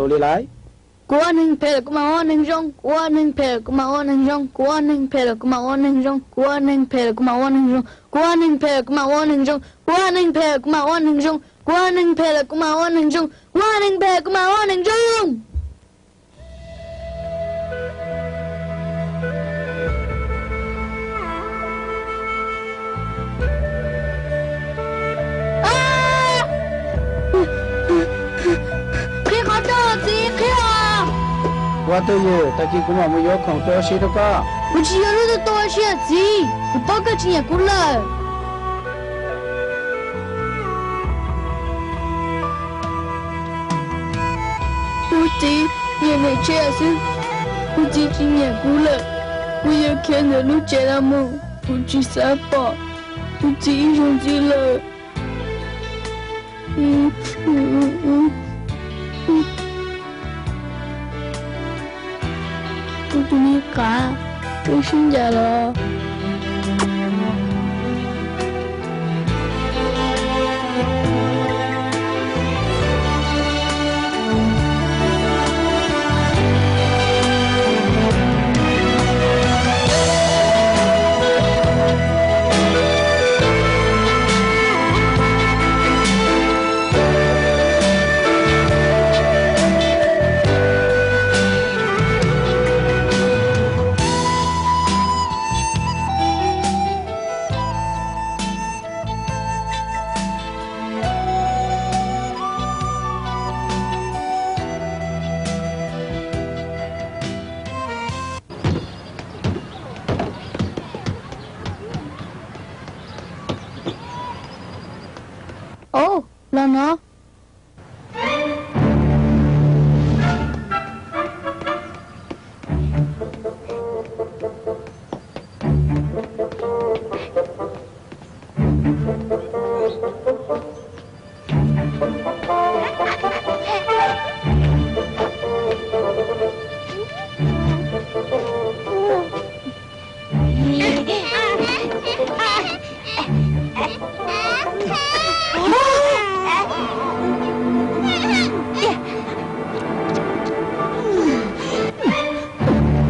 lus li lawm. Kuv ua neeg phem los kuv mam ua neeg zoo, kuv ua neeg phem los kuv mam ua neeg zoo, kuv ua neeg phem los kuv mam ua neeg zoo, kuv ua neeg phem los kuv mam ua neeg zoo. Kuv yog neeg phem, kuv mam ua neeg zoo. Kuv yog neeg phem, kuv mam ua neeg zoo. Kuv yog neeg phem lawm, kuv mam ua neeg zoo. Kuv yog neeg phem, kuv mam ua neeg zoo. Qhia qhov rau txiv, qhia. Ua twj ywm, tag kis kuv mam mus yuav khoom tua si rau koj. Kuv tsis yuav lub twg tua si, txiv. Kuv paub koj tsis nyiam kuv lawm. Kuv txiv nyiam niam tsiaj xwb, kuv txiv tsis nyiam kuv lawm. Kuv yuav khiav ntawm lub tsev no mus, kuv tsis xav pom kuv txiv ib zaug ntxiv lawm. Kuv tus me qav, koj sib ncaim los. Au, los no.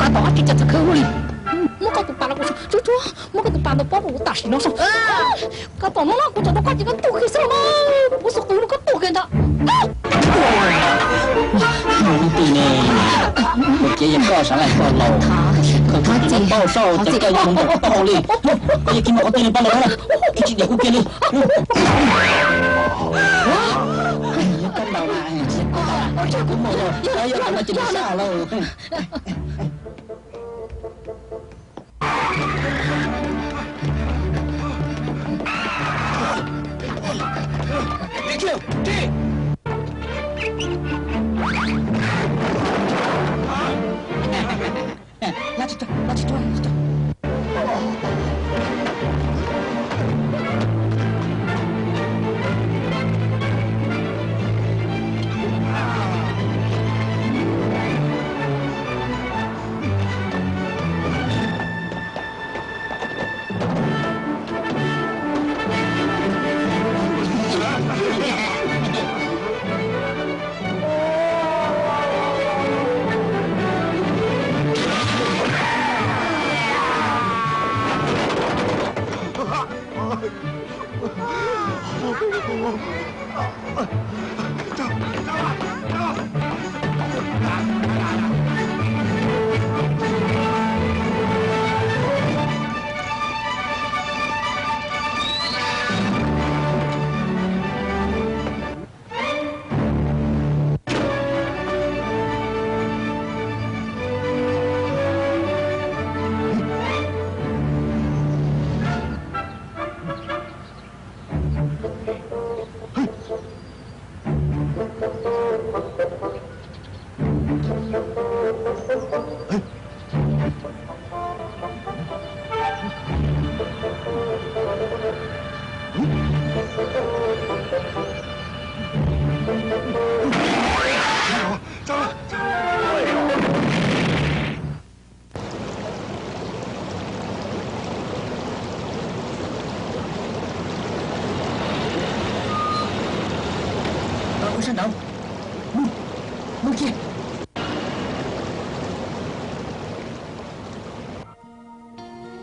Koj tau ob txoj kev txhav khwv ua li. Muab koj tus pas los kuv tsuag tsuag, muab koj tus pas ntawd pov rau kuv tam sim no xwb. Koj pom no no, kuv tso rau koj ces koj tuag kiag xwb no. Kuv xuas qws rau koj tuag kiag ntag. Hnub twg ne, kuv cia yog koj sawv daws koj laus, koj tsis tau paub saib ces koj yuav mus ntaus tau li. Koj yuav kiag mus qhov twg li, pab laus na, koj tsis diam kuv kiag li. Koj ntaus na, kuv mus lawm, koj yuav tau no ces nws sab lawm.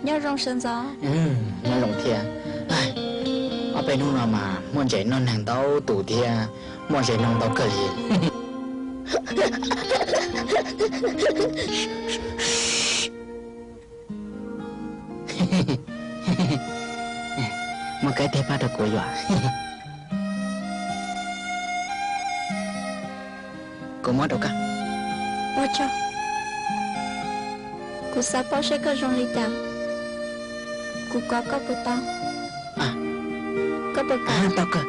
Nyob zoo sawv ntxov. Nyob zoo thiab. Peb hnub no mas muaj ntses noj neeg ntau tus thiab, muaj ntses noj ntau kawg li. Muaj kab tiag pab rau kuv yuam. Kuv muab rau koj. Ua tsaug. Kuv xav paub seb koj zoo li cas, kuv kov koj puas tau? Koj puas kam? Tau kawg.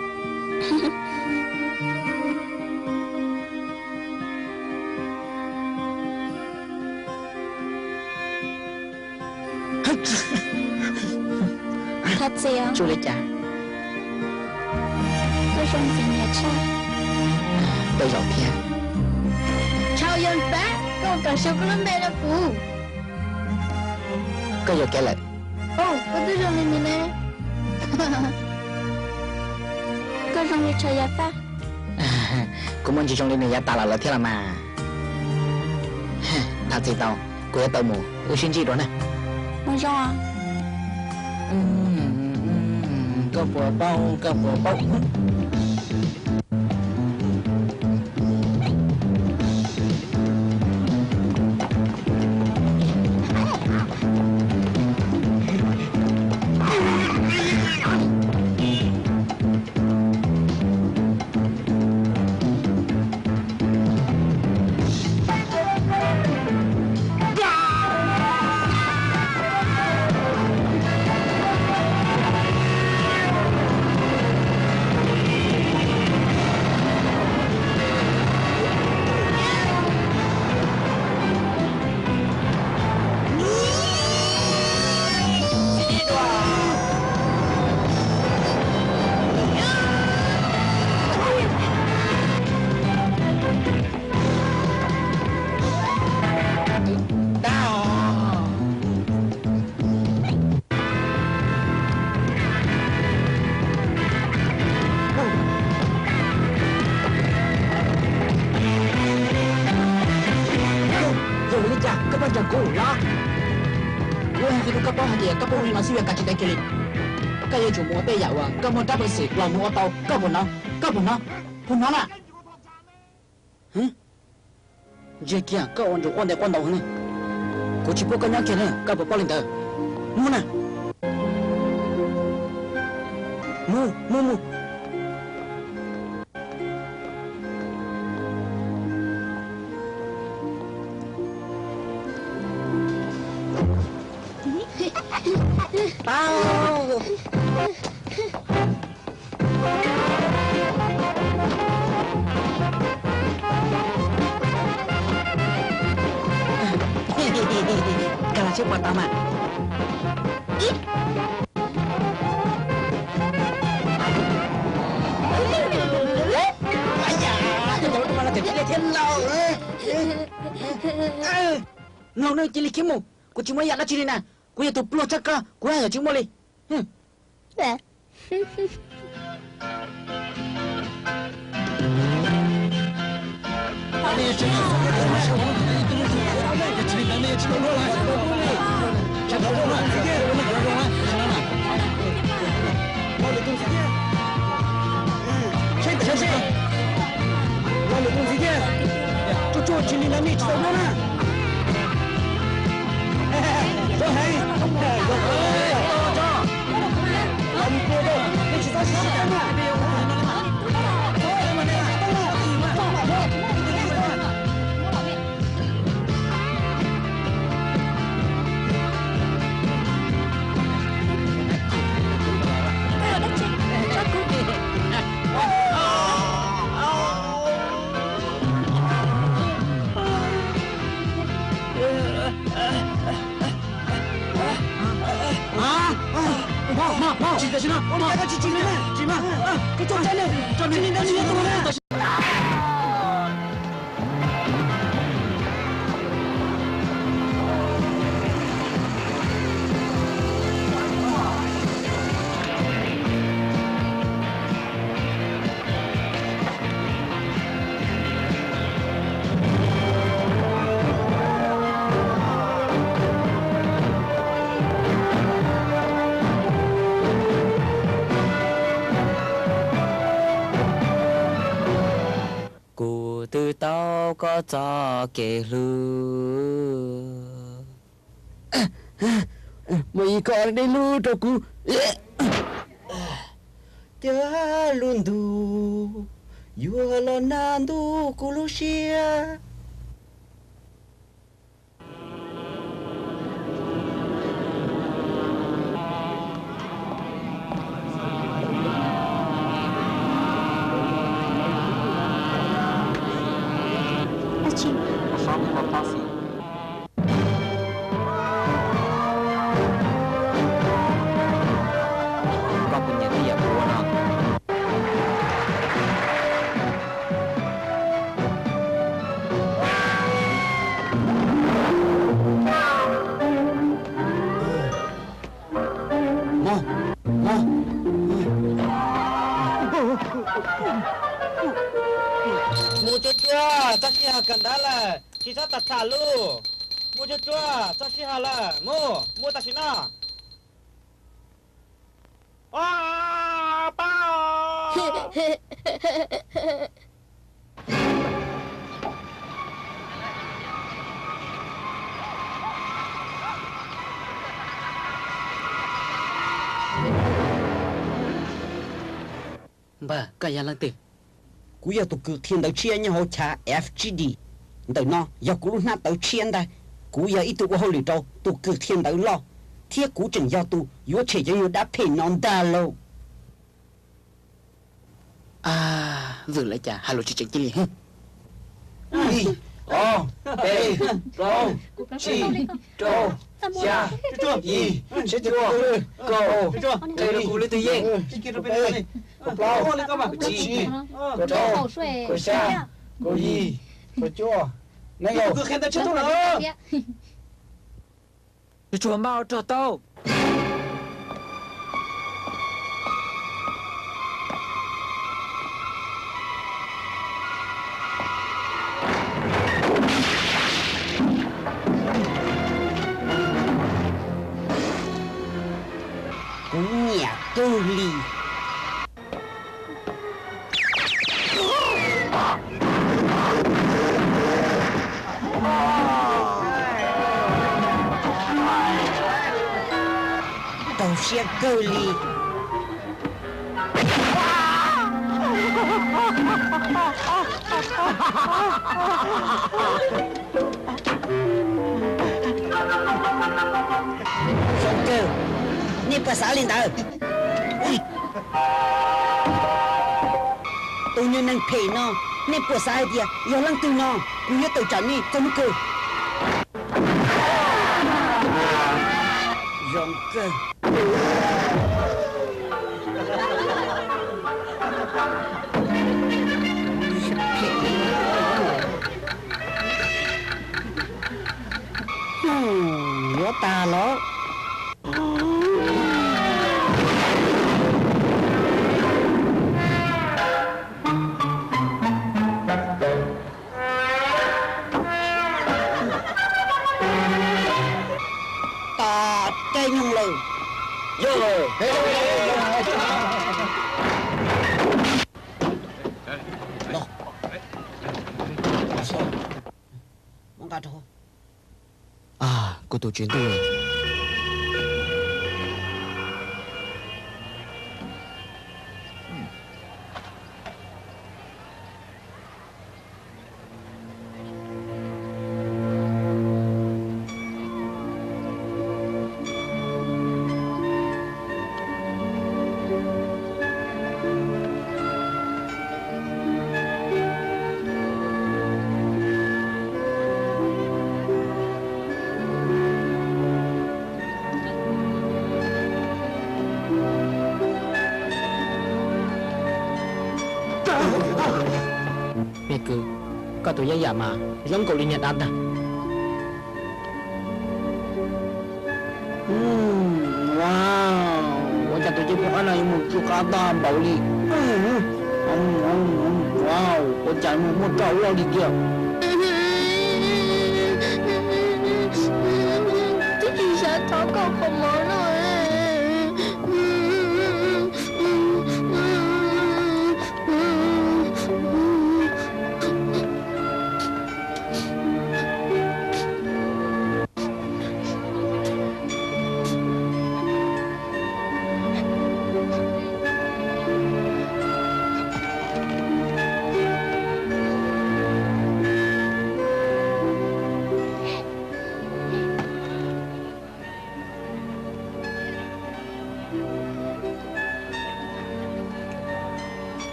Thov txim os. Zoo li cas? Koj zoo ntxim nyiam tshaj. Tej zaum thiab. Tshau Yaj Fab, koj ua kam sau koj lub npe rau kuv. Koj yuam kev lawm. Koj twb zoo li nws ne. Koj zoo li Tshau Yaj Fab. Kuv muaj ntsis zoo li nws yav tas los lawm thiab los mas. Thov txim tau, kuv yuav tau mus, wb sib ntsib dua na. Mus zoo. Koj puas paub, koj puas paub. Yog vim li cas koj pheej nrog kuv los? Kuv hais rau koj paub hais tias koj poob li no xwb yuav kav tsis tau kiag li. Koj yuav tsum mus ua tej yam uas koj muaj rab peev xwm los mus ua tau, koj puas hnov? Koj puas hnov? Puas hnov na? Ntsia kiag koj ua ntsum quaj nte quaj ntau heev ne. Kuv tsis pub koj nyob kiag ne, koj puas paub li ntawd? Mus na. Mus, mus, mus. Koj los seb puas tau mas. Laus ne, cia li khiav mus, kuv tsis muaj ib yam dab tsi li na, kuv yog tus pluag tshaj koj, kuv haj yam tsis muaj li. Lo lus tus ntxiv thiab, tsuag tsuag tsis li ntawd nej tsis tau duab na. Zoo heev, zoo heev. Los mus pw rau, nej tsis txhob siv siv teeb na. Tsis tam sim no, ua li cas koj tsis tsim li na, tsis mas, koj tso tseg li, tso li ntawd nws yuav tuag na. Kuv twb tau koj txoj kev hlub. Mas yog koj dej hlub rau kuv. Cov lub ntuj yuav los nag ntuj kuv lub siab. Koj puas nyiam tej yam kuv ua no? Mus, mus. Mus tsuag tsuag, txog sij hawm kawm ntawv lawm, tsis txhob tham tham lus. Mus tsuag tsuag, txog sij hawm lawm, mus, mus tam sim no. Npawg, koj yog leej twg? Kuv yog tus kws qhia ntawv tshiab nyob hauv chav F G D. Ntawm no yog kuv lub hnab tawv tshiab ntag. Kuv yog ib tug ua hauj lwm rau tus kws qhia ntawv loj, thiab kuv tseem yog tus yuav tshem cov nyuag dab phem no ntag lauj. Vwm lawm cas hais lus tsis tseem ceeb li. Ib, ob, peb, plaub, tsib, rau, xya, yim, cuaj, kaum, kaum ib, kaum plaub, kaum tsib, kaum rau, kaum xya, kaum yim, kaum cuaj. Neb los. Tsuag tsuag mas rog tau. Kuv nyiam kawg li. Tau siab kawg li. Zoo kawg, nej puas xav li ntawd? Tus nyuag neeg phem no, nej puas xav hais tias yog leej twg no? Kuv yuav tawm tsam nej txog hnub kawg. Zoo kawg. Yuav tag los. Tom tej nyoog lawm. Yog lawm. Muab nqa rau. Kuv tus tswv ntuj. Me kwv, koj tus yeeb yam mas zoo nkaus li niag dab ntag. Ua cas tus cev pom qab no yuav mus tsw qab tag npaum li? Ua cas mus muaj rau loj li tiag? Twb tsis xav thov koj qhov mov no.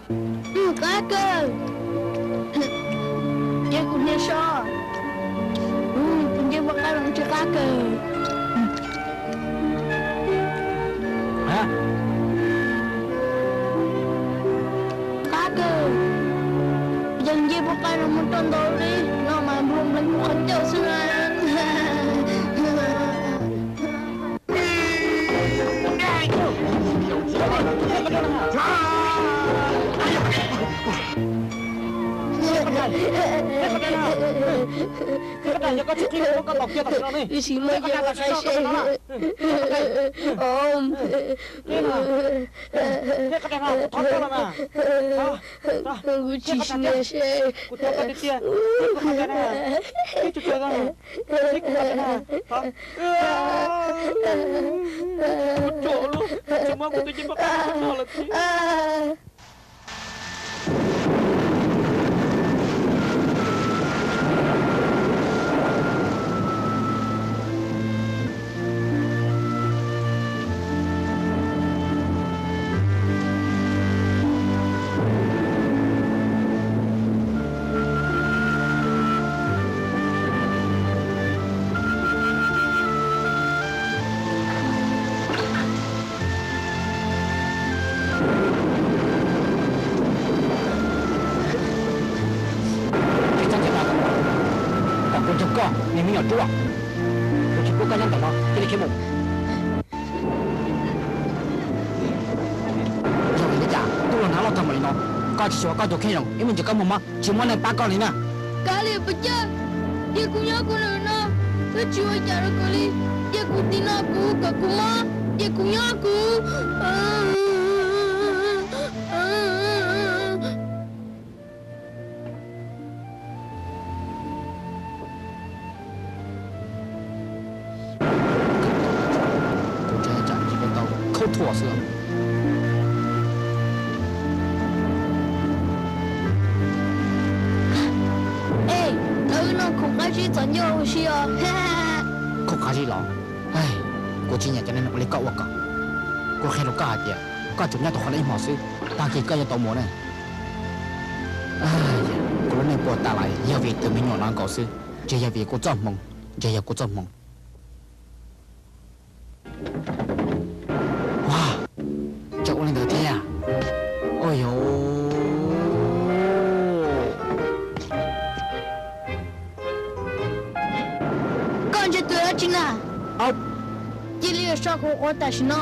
Qab kawg. Ces kuv hnia so. Kuv nce npua qab no tsis qab kawg. Qab kawg. Yog nce npua qab no muaj roj ntau li no mas nplua nplees kuv qhov ncauj xwb na. Ib sim no ces koj qab se. Kuv tsis hnia se. Ua tsuav lub, tsis muab kuv tus nce npua qab no lawm thiab. Tsis txhob nco qab, kom kuv nrog koj niag me nyuam ruam, kuv tsis pub koj nyob ntawm no, cia li khiav mus. Yog vim li cas tub los hnav loj tag npaum li no? Koj tsis xyuas koj tus kheej zoo, ib me ntsis koj muaj mob tsis muaj neeg pab koj li na. Kav liam puas cawj, cia kuv nyob kuv lawm no, twb tsis ua cas rau kuv li. Cia kuv tim no kuv kom kuv mob, cia kuv nyob kuv. Kuv ntshai tsam ntshe koj tau khaub thuas xwb. Es, thaum wb noj khoom qab zib txom nyem ua si os. Khoom qab zib los? Kuv tsis nyiam cov neeg ua li koj ua kom. Kuv qhia rau koj hais tias koj tsuas nyob tau qhov no ib hmos xwb, tag kis koj yuav tau mus na. Kuv lub neej puas tas lawm yog vim tus me nyuam no nkaus xwb, ntshe yog vim kuv txoj hmoo, ntshe yog kuv txoj hmoo. Ua, tseem ua li ntawd thiab. Ua yog, koj ntshe tus dab tsi na? Cia li so kuv quav tam sim no.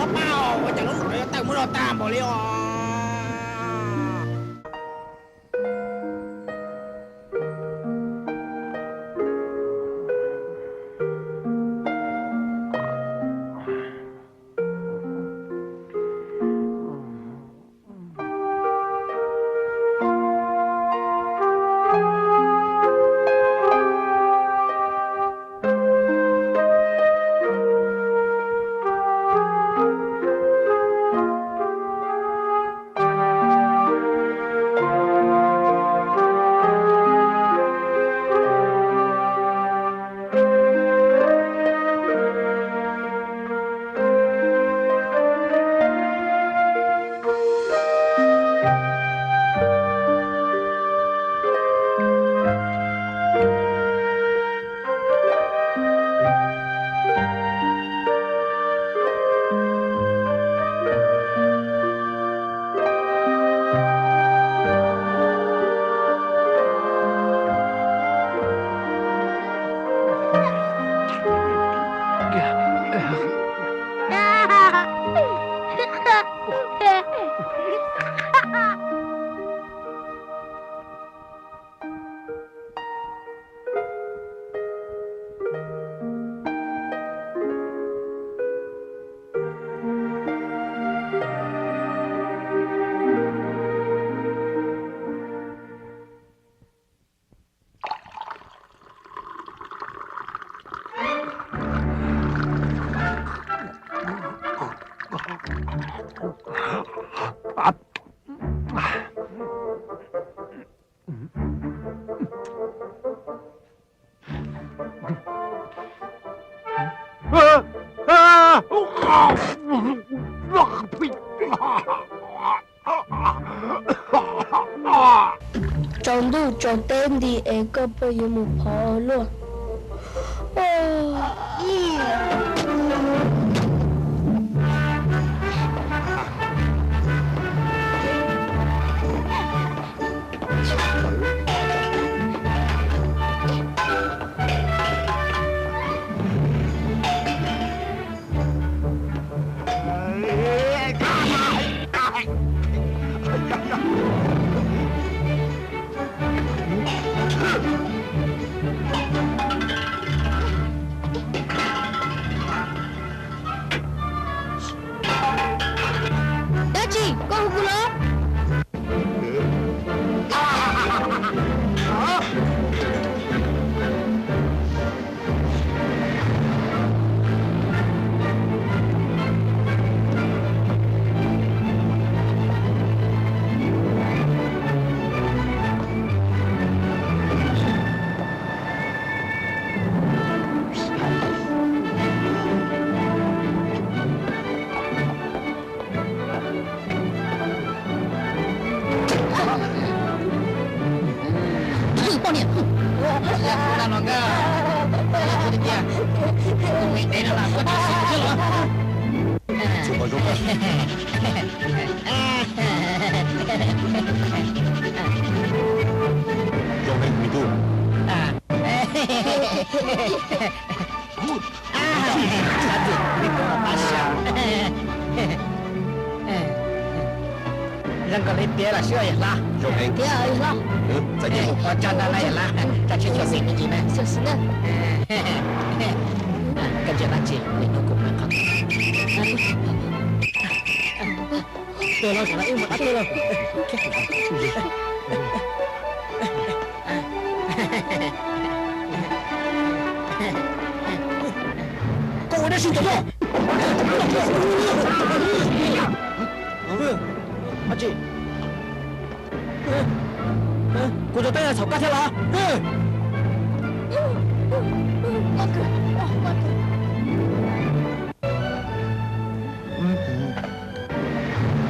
Koj pab, ua cas lub no yuav tawm muab no tag npaum li os. Tsaus ntuj tsaus teb nti es koj puas yuav mus phov luaj? Dab tsi? Koj hu kuv los? Poj niam, kuv no nkawd, kuv tiag tiag, kuv me dev no los koj tsis xav thiab los? Zoo heev me tub. Zoo nkaus li tiag los xwb yawm hlob. Zoo heev. Tiag yawm hlob. Ua tsaug ntau na yawm hlob, tso tseg xyuam xim me ntsis na. Xyuam xim na. Koj ntsia dab tsi, niaj hnub kuv mam qhov. Tuag los, ib mus qab tuag los. Koj ua dab tsi ntawd? Dab tsi? Kuv cov teeb txhaum koj thiab los?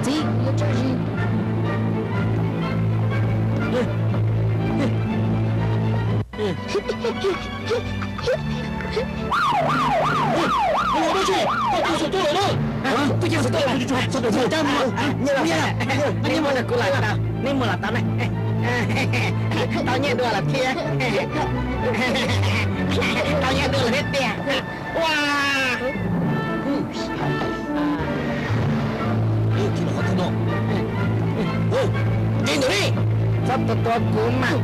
Txiv, kuv yuav tso zis. Neb mus los tau, neb mus los tau na. Tau nyiaj dua lawm thiab. Tau nyiaj dua lawm thiab tiag. Ua, neb mus qhov twg no? Nce ntawm ne. Txhob tua tua kuv mas.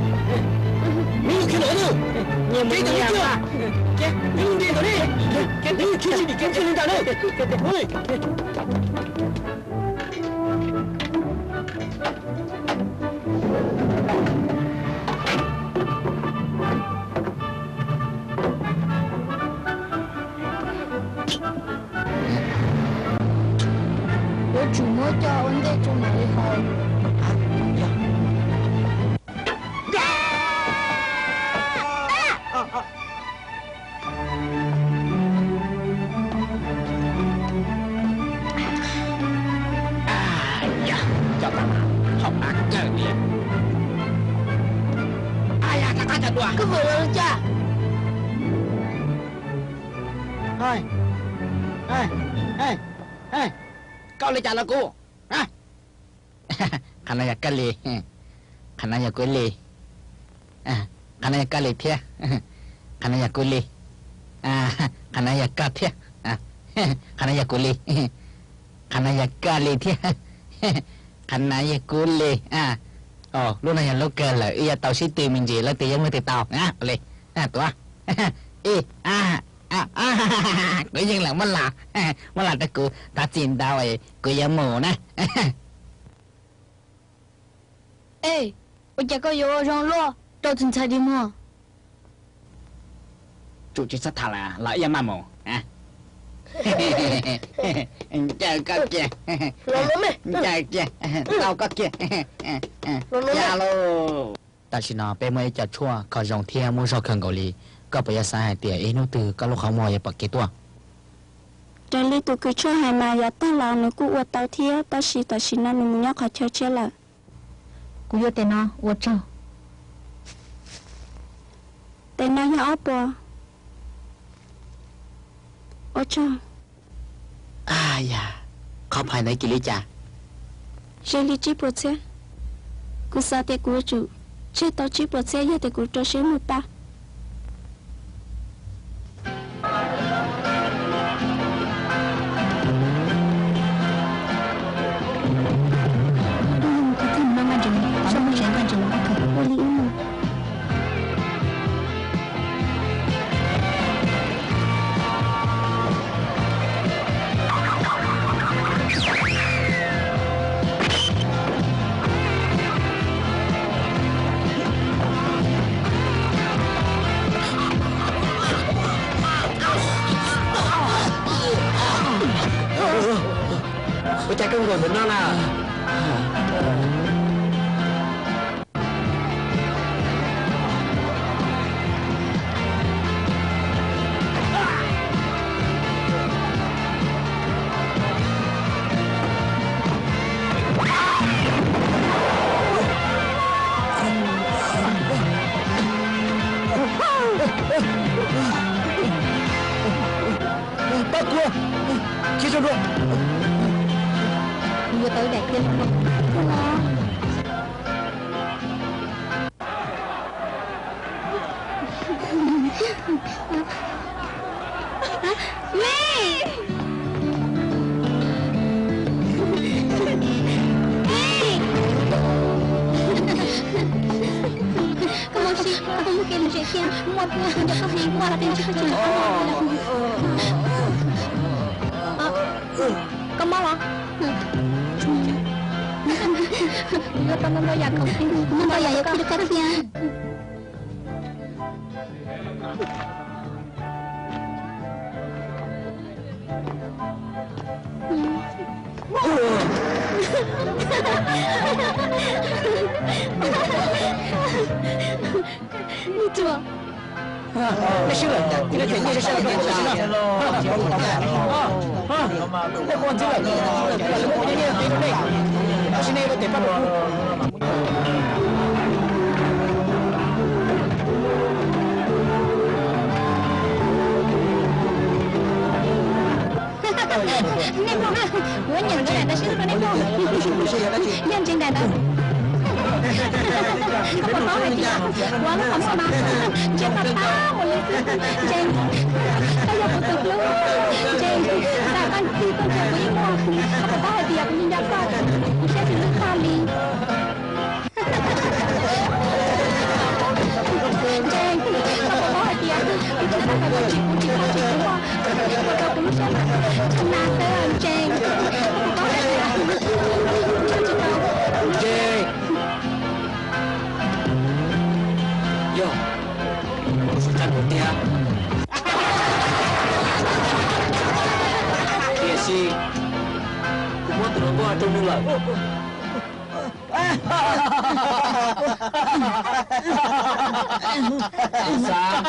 Neb mus qhov twg no? Nce ntawm ne. Neb mus nce ntawm ne. Neb mus nce ntawm ne. Yuav tsum muab coj ua ntej rau mam li haus. Cov tag mam haum av kawg li. Koj vwm los cas? Koj ua li cas rau kuv? Qhov no yog koj li, qhov no yog kuv li, qhov no yog koj li thiab, qhov no yog kuv li, qhov no yog koj thiab, qhov no yog kuv li, qhov no yog koj li thiab, qhov no yog kuv li. Lub no yog lub kawg lawm, wb yuav tau sib tw me ntsis, leej twg yeej muaj twg tau li. Tuav, ib, kuv yeej lawm, muab los, muab los rau kuv thov txim ntau, kuv yuav mus na. Ej, ua cas koj yuav ua zoo luaj rau tus ntxhais dig muag? Tsum tsis txhob tham lawm, los ib yam maj mus. Ncaws koj kiag, ncaws kiag, tau koj kiag. Ya lauj. Tam sim no peb muaj ib co tshuaj kho zoo thiab muaj zog kawg nkaus li. Koj puas yuav xav hais tias ib hnub twg koj lub qhov muag yuav pom kev tuaj? Raws li tus kws tshuaj hais mas yav tag los nws kuj ua tau thiab, tab sis tam sim no nws mus nyob qhov chaw tshiab lawm. Kuv yuav tes no, ua tsaug. Tes no yog ob puas. Ua tsaug. Yam, qhov phais ntawd kiag li cas? Ze li tsib puas txhiab. Kuv xav tias kuv yuav tsum tseg tau tsib puas txhiab yog tias kuv rau siab muag pab. Ua cas koj nkaum ntawm no na? Pab kuv, cia tso dua. Kuv yuav tau ib daim tiab los. Mej! Mej! Koj mus si, koj mus kev mus tsev kiag, muaj tus ntawm koj heev, koj los tsev ntsib koj tsis. Koj mob los? Kuv yuav tau ntau ntau yam khoom, ntau ntau yam yuav koj rau koj thiab. Nej tsuag. Nej swb lawm, nej tseem nyiaj sab sab rau kuv tam sim no. Nej quaj ntxhiab lawm, nej quaj nyiaj nyiaj rau nej, tab sis nej yuav tau tes pab rau kuv. Nej mloog na, kuv nyeem ntawv daim ntawv sib hlub rau nej mloog. Yog ntseeg daim ntawd. Koj puas paub hais tias kuv lub qhov muag mas ntsia tag tag mus li xwb. Ntseeg, koj yog kuv tus hlub. Ntseeg, nqa koj ntxig tuaj ntsia kuv ib muag. Koj puas paub hais tias kuv nco nco koj, kuv siab tsis lwj tag li. Ntseeg, koj puas paub hais tias kuv tsis tau hais tias tsis, kuv tsis tau tsis, kuv ua, ua rau kuv lub siab mas tshee nas xwb. Ntseeg, koj puas paub hais tias tsis tau. Ntseeg, yog kuv sub tsa kuv tiag, tiam sis kuv muab tus hluas nkauj rau nws lawm. Kuv xav,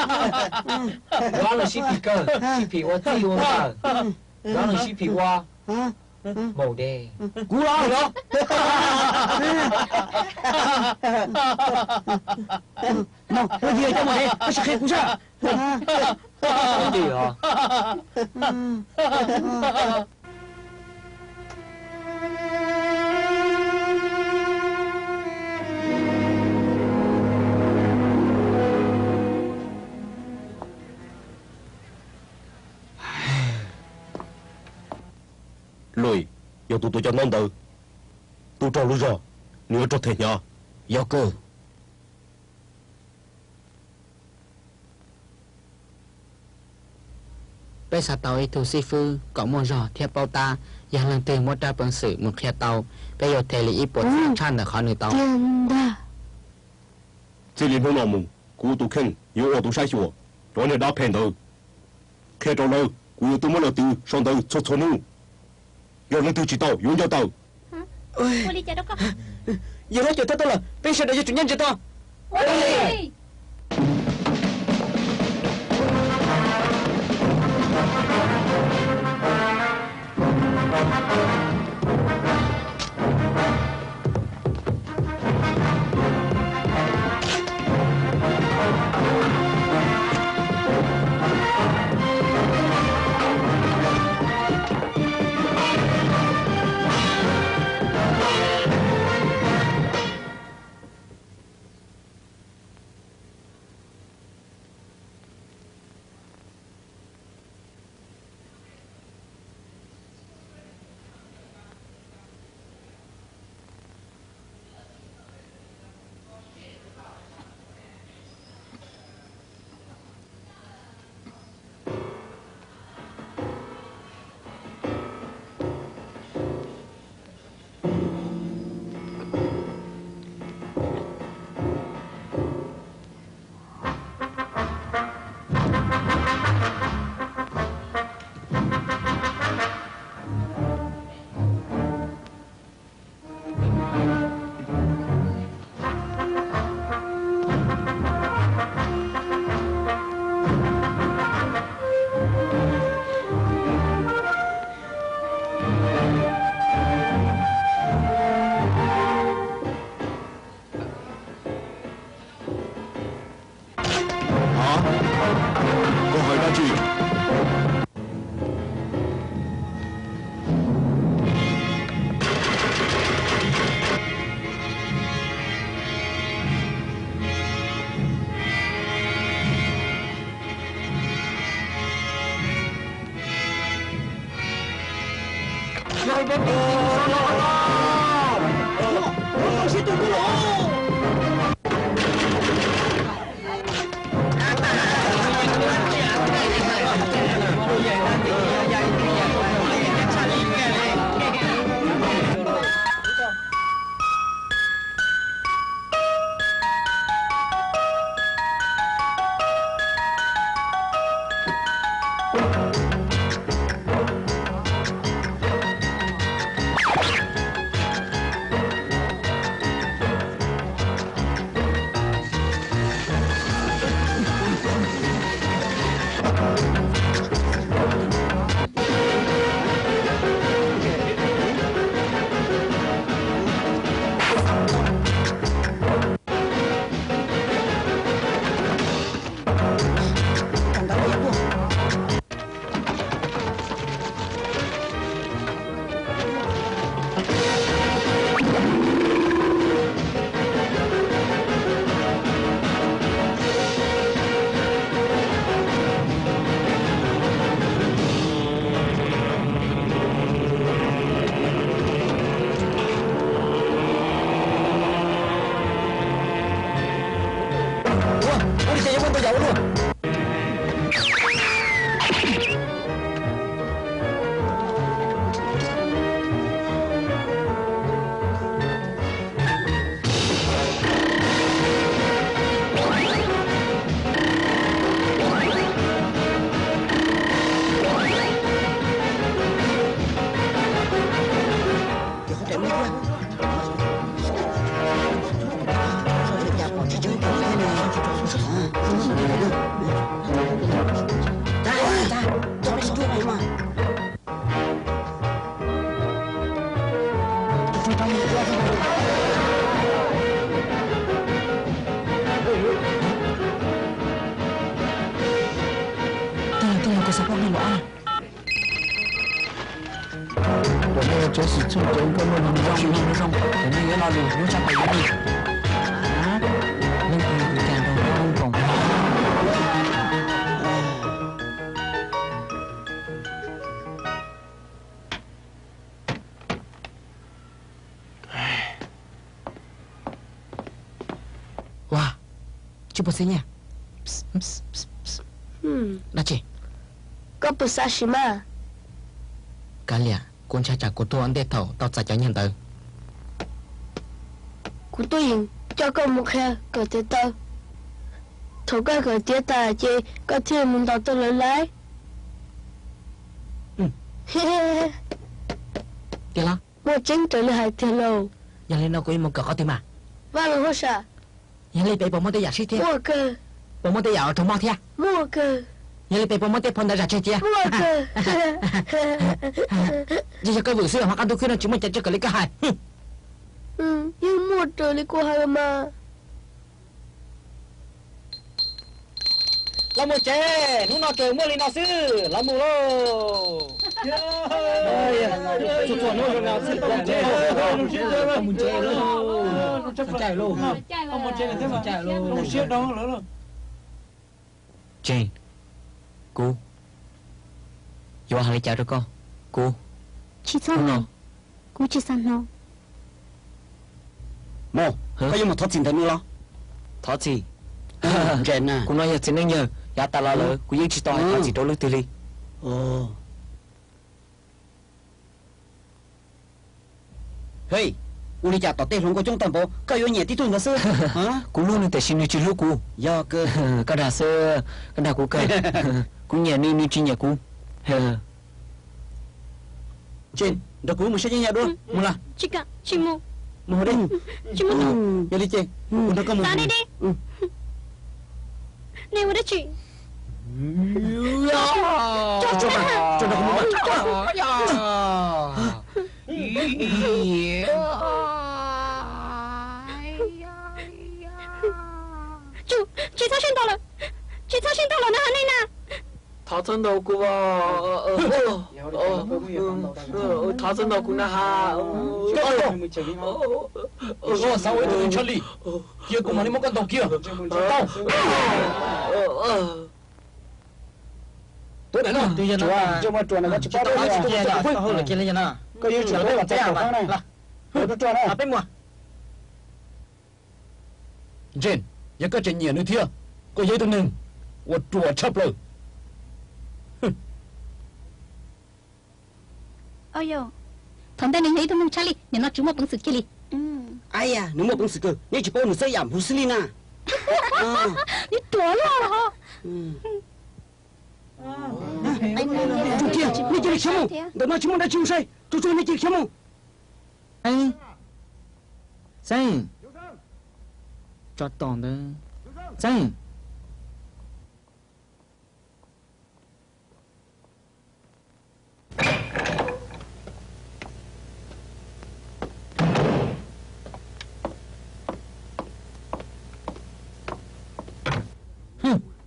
kuv ob leeg sib phim kawg, sib phim ua txij ua nkawm, kuv ob leeg sib phim ua maum dej. Kuv los yog. No, ua li cas cov maum dej, koj sim qhia kuv saib. Ua li os. Luis, yog tus tuav cov ntaub ntawv, tus raug lub zog, nws yuav raug them hnyav. Yog kawg. Peb xav tau ib tug xib fwb kom muaj zog thiab paub tab, yog leej twg muab rab peev xwm mus qhia tau, peb yuav them li ib puas txhiab tshaj ntawm qhov nws tau. Txij li hnub no mus, kuv tus kheej yuav ua tus saib xyuas cov niag dab phem ntawd, qhia rau lawv Kuv yuav tuaj muab lawv twv sau ntawv txhua txhua hnub. Yog leej twg tsis tau yuav nco tawm. Yog hlob cawm tau lawm, peb sawv daws yuav tsum nyob ntsia tau. Koj hais dab tsi? Ua, ua li cas yuav muaj ntau yam ua luaj. Tej no, tej no koj xav pab mloog los ab. Cov nej tsheb xwm txheej cov koj muaj zoo zoo, cov nej yuav lo lus hnub tshaj plaws yuav li. Leej twg tus cas nrog nraug nkoos. Ua, tsis pom xeeb nyiaj. Dab tsi? Koj puas xav sim mas? Kav liam, kuv ntshai tsam kuv tuag ua ntej thaum tau txais cov nyiaj ntawd. Kuv tuaj yeem coj koj mus qhia kawm tiav taw. Thaum koj kawm tiav tas ces koj thiaj mus ntaus tau lawv laiv. Tiag los? Muaj tseeb raws li hais tiag lauj. Yog li no kuv yuav mus kawm qhov twg mas? Vaj loog hauj sam. Yog li peb puas muaj tej yam sib thiab? Muaj kawg. Puas muaj tej yam uas raug mob thiab? Muaj kawg. Yog li peb puas muaj tej phau ntawv zam tseg cia? Muaj kawg. Yeej yog koj vwm xwb, hmo qab ntuj khwb no tsis muaj cov tsiaj kawm li koj hais. Yeej muaj raws li kuv hais mas. Los mus tsev, hnub no ces muaj li no xwb, los mus lauj. Tseeb, kuv yuav hais li cas rau koj? Kuv, tsis txhob hais, kuv tsis xav hnov. Mus, koj yuav mus thov txim ntawm nws los? Thov txim? Kuv no yog txiv neej yawg, yav tas los lawm kuv yeej tsis tau hais thov txim rau leej twg li. Hej, ua li cas tom tej hluas nkauj coob tag npaum, koj yuav nyiam tib tug ntawd xwb? Kuv hlub nws tiam sis nws tsis hlub kuv. Yog, koj dag xwb, koj dag kuv kawg. Kuv nyiam nws, nws tsis nyiam kuv. Tseeb, nrog kuv mus saib yeeb yaj dua, mus los. Tsis kam, tsis mus. Mus hauv dej. Tsis mus. Yog li ces kuv nrog koj mus. Xav deb deb. Nej ua dab tsi? Tsum, tsis txhob saib ntau lawm, tsis txhob saib ntau lawm na, nej na. Thov txhob ntaus kuv, thov txhob ntaus kuv na has. Koj xav ua ib tug neeg tshaj lij, cia kuv mam li muab koj ntaus kiag. Tau. Tuav daim no, tsuas muaj ruas no koj tsis paub. Koj yuav tsum tau kom txog tom qab na. Tuav ruas na. Peb mus. James, yog koj tseem nyiam nws thiab, koj yog ib tug neeg uas ruam tshaj plaws. Thaum ntej nws yog ib tug neeg tshaj lij, nim no tsis muaj peev xwm kiag li. Nws muaj peev xwm kawg, neb tsis paub nws txawj yam huv xwb li na. Nws ruam loj los. Tsum kiag, nej cia li khiav mus, ntawm no tsis muaj dab tsi mus saib, tsuag tsuag nej cia li khiav mus. Xeeb, tso tos ntawd. Xeeb.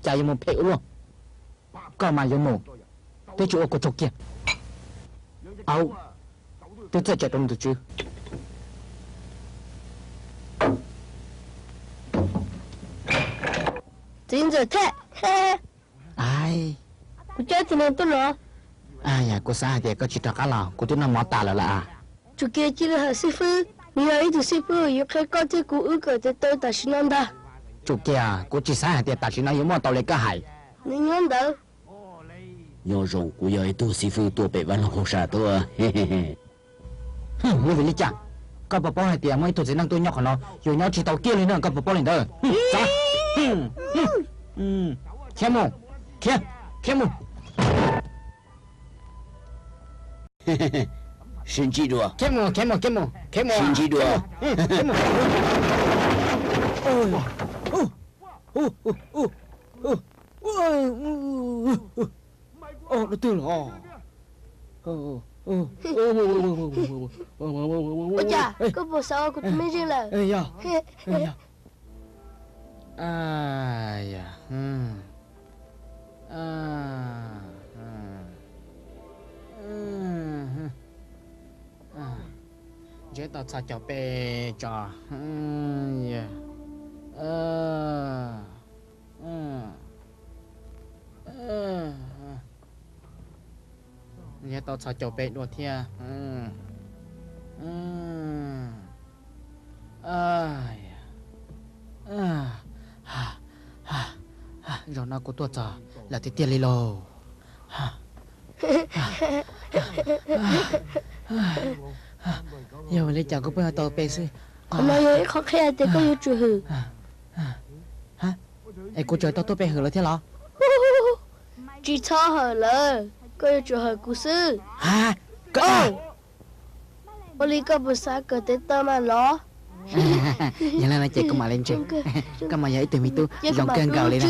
Cas yuav mus phem ua luaj. Koj mas yuav mus, twb tsis ua kuv tsaug kiag. Au, twb txawj cawm rau nws tus tswv. Txiv ntxawm Thej, kuv coj txiv nees tuaj los. Yog kuv xav hais tias koj tsis rov qab los, kuv twb noj mov tas lawm las. Tsum kiag cia li hawm xib fwb, nws yog ib tug xib fwb yuav qhia koj thiab kuv wb kawm tes taw tam sim no ntag. Tsum kiag, kuv tsis xav hais tias tam sim no yuav muaj tau li koj hais. Nws nyob ntawd. Nyob zoo, kuv yog ib tug xib fwb tuaj pem vaj loog hauj sam tuaj. Muaj vim li cas? Koj puas paub hais tias muaj ib tug txiv neej tuaj nyob qhov no, yuav nyob tsis tau kiag li na, koj puas paub li ntawd? Khiav mus, khiav, khiav mus. Sib ntsib dua. Khiav mus, khiav mus, khiav mus, khiav mus. Sib ntsib dua. Dab twg los? Ua cas koj puas xav ua kuv tus mej zeej lawm? Ntseb tau txog caum peb tso. Ntseb tau txog caum peb dua thiab. Zaum no kuv tuaj txog lawm tiag tiag li lauj. Yog li cas kuv pheej tau peb xwb? Qhov no yog ib qho qhia tias koj yuav tsum hwm. Es kuv tseem tau tuaj pe hawm lawm thiab los? Tsis txhob hawm lawm. koj yuav tsum hawm kuv xwb. Ua li koj puas xav kawm tes taw mas los? Yog li no ces koj mam li ntseeg. Koj mas yog ib tug me tub zoo kawg nkaus li na.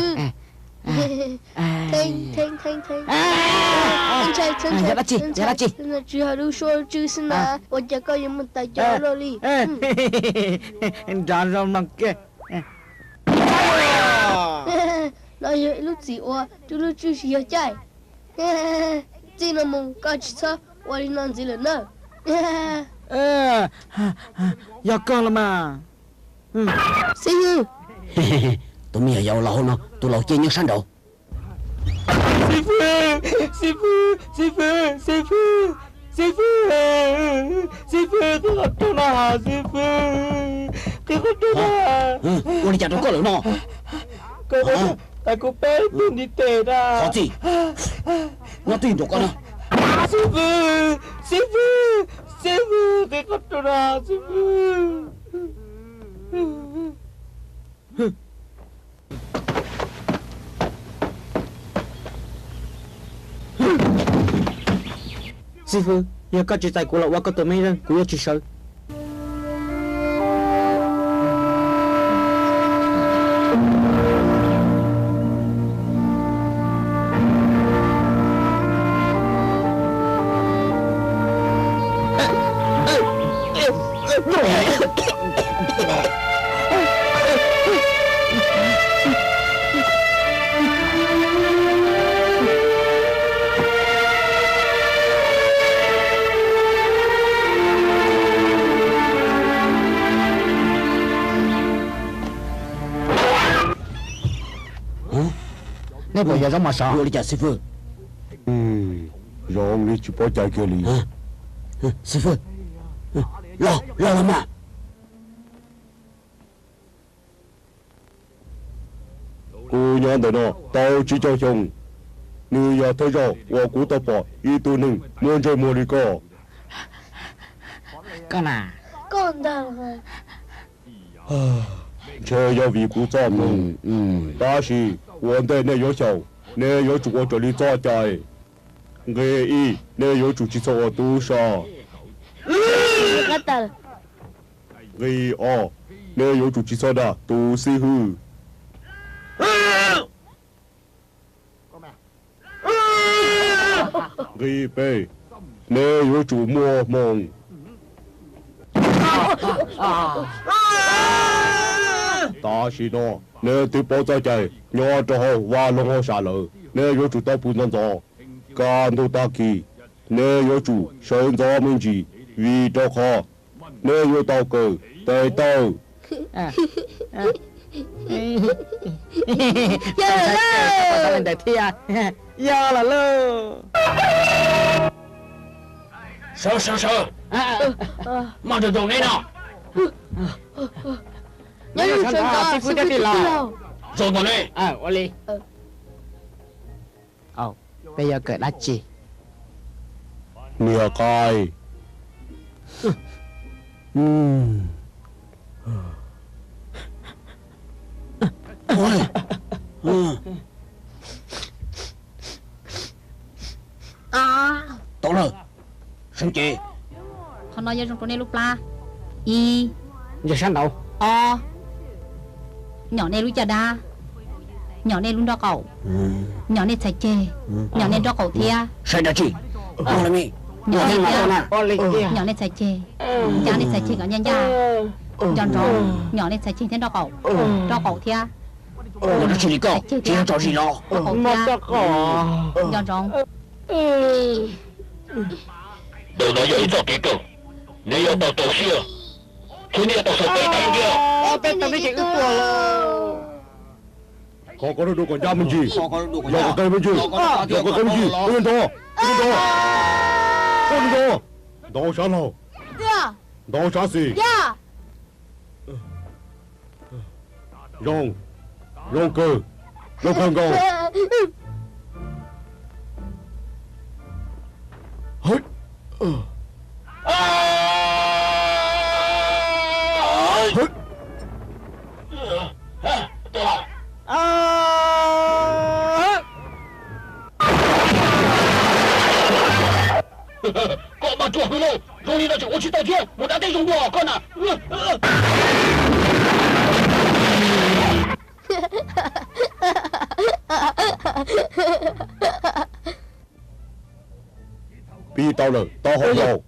Yog dab tsi, yog dab tsi? Tsis hawm lub suab tsw xwb na, ua cas koj yuav mus tais cov luaj li? Nrov zoo mloog kiag. No yog ib lub txim uas tsw lub tswb tsis yog caij. Txij no mus koj tsis txhob ua li no ntxiv lawm nawb. Yog kawg los mas. Xib hwb, tus me nyuam yaus los hauv no, tus laus cia nyob sab nraud. Xib fwb, xib fwb, xib fwb, xib fwb, xib fwb, xib fwb, qhib qhov rooj no, xib fwb, qhib qhov rooj no. Ua li cas rau koj lawm no? Koj tais kuv peb tug ntiv tes na. Qhov txij, nyob twj ywm rau koj na. Xib fwb, xib fwb, xib fwb, qhib qhov rooj no, xib fwb. Xib fwb, yog koj tsis txais kuv los ua koj tus me zeej, kuv yuav tsis sawv. Nej puas yog zaub mov sov? Ua li cas xib fwb? Zoo li tsis paub cai kiag li. Xib fwb, los los los mas. Kuv nyob ntawm no tau tsib caug xyoo, nws yog thawj zaug uas kuv tau pom ib tug neeg muaj ntsej muag li koj. Ntshe yog vim kuv txoj hmoo, tab sis ua ntej nej yuav xyaum, nej yuav tsum ua raws li txoj cai. Nqe ib, nej yuav tsum tsis txhob ua tub sab. Nqe ob, nej yuav tsum tsis txhob dag tus xib hwb. Nqe peb, nej yuav tsum muaj hmoo. Tam sim no nej twb paub txoj cai nyob rau hauv vaj loog hauj sam lawm, nej yuav tsum tau pw ntxov ntxov. Kaj ntug tag kis nej yuav tsum sawv ntxov me ntsis, vim rau qhov nej yuav tau kawm tes taw. Yog lawm lauj. Sawv sawv sawv, maj nroos nroos neb no. Nyob zoo sawv ntxov xib fwb thiab tij laug. Zoo nkaus ne. Ua li. Peb yuav kawm dab tsi? Niam qai. Tau lawm, sawv cev. Qhov no yuav zoo rau nej lub plab. Ib, ntsia sab nraud. Ob, nyom nej lub caj dab, nyom nej lub nrob qaum, nyom nej txhais ceg, nyom nej nrob qaum thiab. Saib dab tsi? Nyom nej thiab, nyom nej txhais ceg, ncaj nej txhais ceg kom ncaj ncaj, nco ntsoov, nyom nej txhais ceg thiab nrob qaum, nrob qaum thiab. Ua dab tsi li koj? Tsis yog tso zis los? Nco ntsoov. Ntawm no yog ib txoj kev kawm, neb yuav tau rau siab, thiab neb yuav tau xav peb tau tiag. Qhov ko dua kom ncaj me ntsis, yog kom qe me ntsis, yog kom qe me ntsis, ua nrov, ua nrov, ua nrov, ntau sab laug, ntau sab xis. Zoo, zoo kawg, zoo kawg nkaus. Koj mas ruam heev lauj, zoo li no tseem ua tsis tau thiab, mus dab teb zoo dua koj na. Pib tau lawm, tau hau los.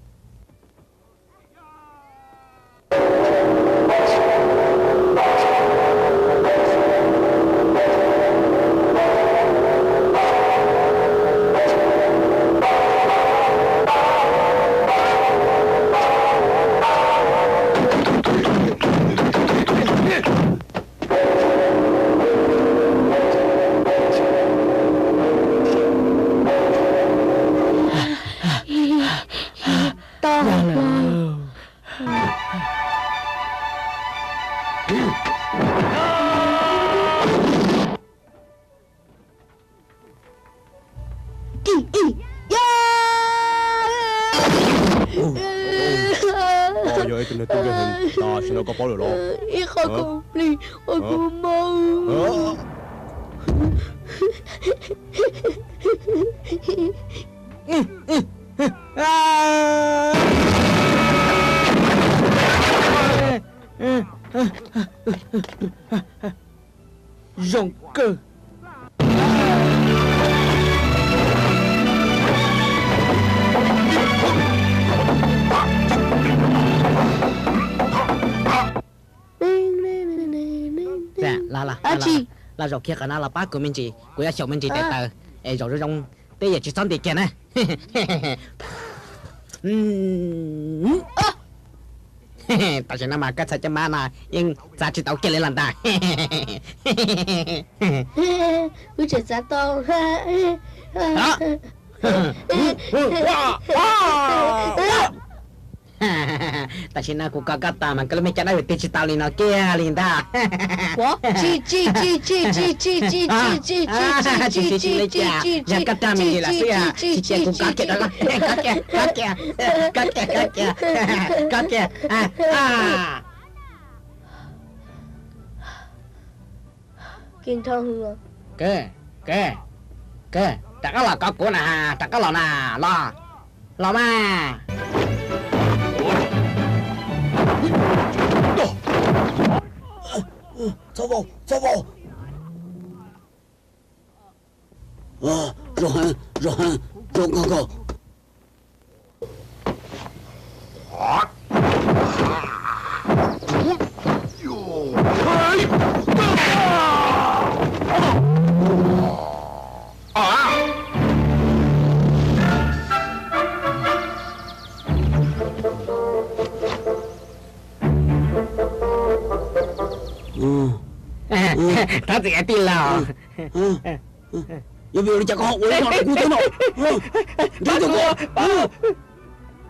Koj yog ib tug neeg tub nkeeg heev, tam sim no koj paub lawm los? Ib qho khoom plig uas kuv mob. Zoo kawg. Los zaum kiag qhov no los pab kuv me ntsis, kuv yuav xyaum me ntsis tes taw es zaum zoo zoo, peb yuav tsis txhob nti kiag na. Tam sim no mas koj txhais caj mab no yeej txav tsis tau kiag li los ntag. Wb tseem txav tau. Tam sim no kuv kom koj tau mas koj lub me caj dab yuav tig tsis tau li no kiag li ntag. Tsis tsis tsis li cas, yog koj rag me ntsis lawm xwb, tsis cia kuv kov kiag rau koj. Kov kiag, kov kiag, kov kiag, kov kiag. Kawg, kawg, kawg, rov qab los kov kuv na, rov qab los na, los, los mas. Txhob vau, txhob vau. Zoo heev, zoo heev, zoo kawg nkaus. Thov txim tij laug. Yog vim li cas koj ho ua li no rau kuv thiab no? Nrhiav tau koj,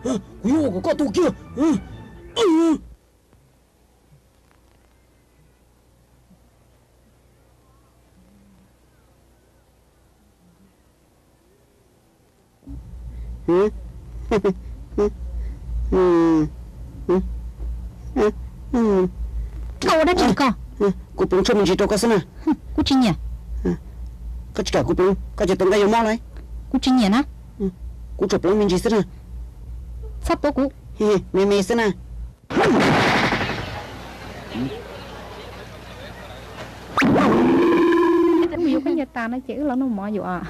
kuv yuav ua kom koj tuag kiag. Koj ua dab tsi koj? Kuv pleev tshuaj me ntsis rau koj xwb na. Kuv tsis nyiam. Koj tsis kam kuv pleev, koj ces tau nqaij yuav mob lauj. Kuv tsis nyiam na. Kuv tsuas pleev me ntsis xwb na. Txhob tuav kuv. Me me xwb na. Wb mus yuav khaub ncaws tas no ces wb los noj mov yuav.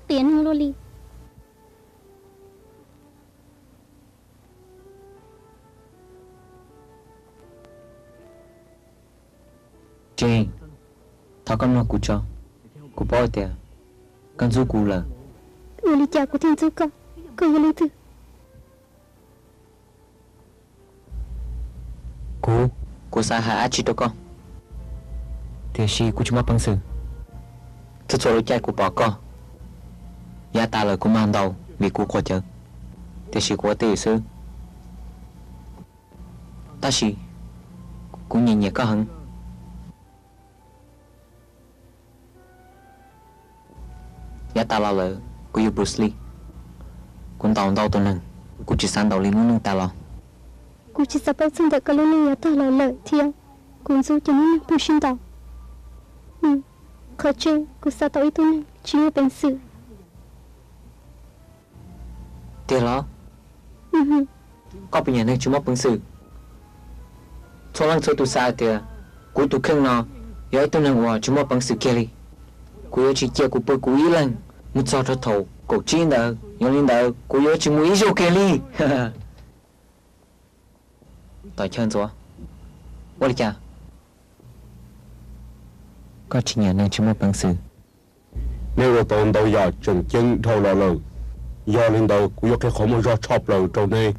Tias nug luaj li. Jane, thov koj mloog kuv tso. Kuv paub tias koj ntxub kuv lawm. Ua li cas kuv thiaj ntxub koj? Koj yog leej twg? Kuv, kuv xav hais dab tsi rau koj, tiam sis kuv tsis muaj peev xwm. Txhua txhua lub caij kuv pom koj, yav tas lawm kuv mag ntaus vim kuv quav cawv, tiam sis kuv ua twj ywm xwb. Tab sis kuv nyiam nyiam koj heev. Yav tas los lawm kuv yug Bruce Lee, kuv ntaus ntau tus neeg, kuv tsis xav ntaus li lub neej tas los. Kuv tsis xav paub txog ntawm koj lub neej yav tag los lawm thiab. Kuv ntxub cov hnub neeg pheej sib ntaus. Qhov tseeb, kuv xav tau ib tug neeg tsis muaj peev xwm. Tiag los? Koj puas nyiam neeg tsis muaj peev xwm? Txhua leej txhua tus xav hais tias kuv tus kheej no yog ib tug neeg uas tsis muaj peev xwm kiag li. Kuv yuav tsis cia kuv pw kuv ib leeg mus txog rau thaum kaum tsib ntawd, yog li ntawd kuv yuav tsis mus ib zaug kiag li. Tom chaw ntxuav, ua li cas koj tsis nyiam neeg tsis muaj peev xwm? Neb ua tau ntau yam tseem ceeb dhau los lawm, yog li ntawd kuv yuav qhia qhov muaj zog tshaj plaws rau neb.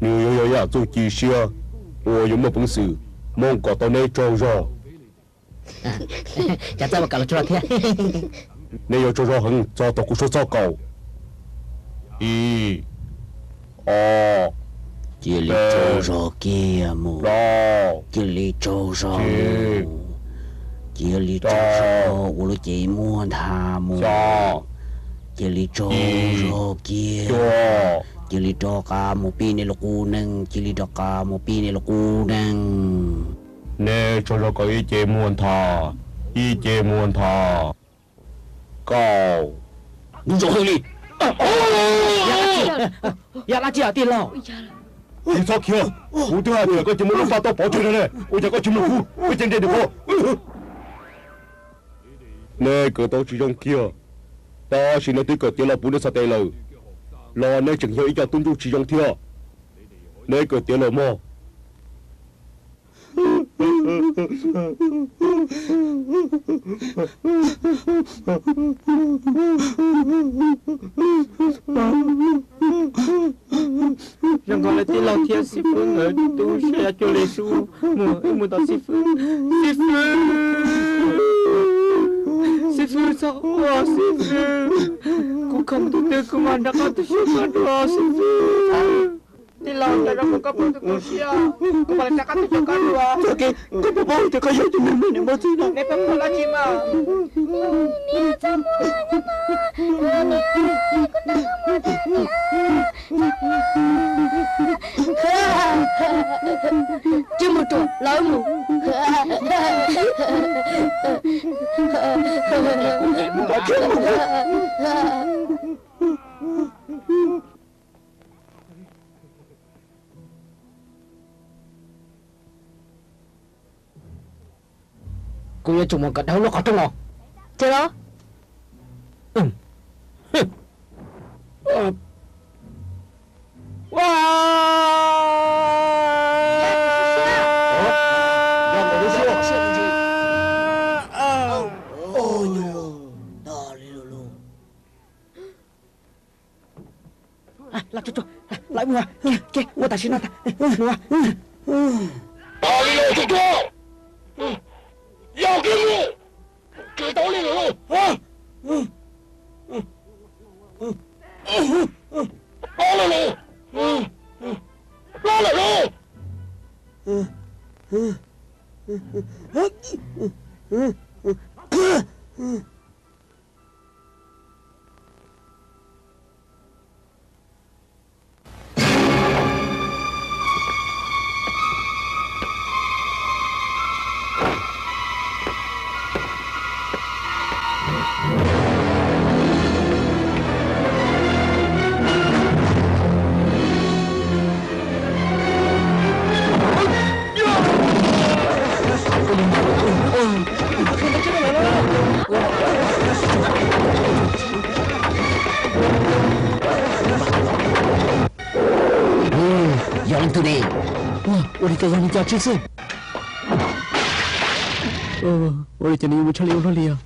Nws yuav yog yam txuj ci siab uas yuav muaj peev xwm moog kom tau neb tsaug zog. Neb yuav tsaug zog heev txog thaum kuv suav txog kaum. Ib, ob, cia li tsaug zog kiag mus, cia li tsaug zog mus, cia li tsaug zog ua lub cev muag ntha mus, cia li tsaug zog kiag, cia li rov qab mus pib nej lub qub neej, cia li rov qab mus pib nej lub qub neej. Neb tsaug zog kom ib ce muag ntha, ib ce muag ntha. Kaum. Nws zoo heev li. Yog dab tsi tij laug? Tsis txhob khiav, kuv twb hais tias koj cia li muab lub paj taub pov tseg no ne, ua cas koj tsis mloog kuv, koj cia li nres ntawm kuv. Neb kawm tau tsis zoo kiag, tab sis neb twb kawm tiav los puv neb txhais tes lawm, los neb tseem yog ib co tub ntsuj tsis zoo thiab. Neb kawm tiav lawm mog. Zoo nkaus li tij laug thiab xib fwb nkawd tu siab cuag li sub. Mus, wb mus tom xib fwb. Xib fwb, xib fwb txhob quaj xib fwb. Kuv khoom tus twg kuv mam rov qab tu siab koj dua xib fwb. Tij laug, nco ntsoov kuv, koj puas tu siab, kuv mam li rov qab tu siab koj dua. Txoj kev koj puas paub tias koj yog tus neeg muaj niam muaj txiv no? Neb pheej quaj dab tsi mas? Niam, txhob muag nyob no. Niam, kuv nrog koj mus, niam, txhob muag. Tsis mus ruam, los wb mus. Kuv yuav tsum mus kom dhau lub qhov rooj no. Ces los. Los tsuag tsuag, lawv mus, ua tam sim no. Tos li los tsuag tsuag, yog kev mus, tsis tau li lawm lauj. Los lawm lauj, los lawm lauj. Yog leej twg ne? Ua li cas yog li cas tsis xwb? Ua li cas nws yuav mus tshaj li ua luaj li os?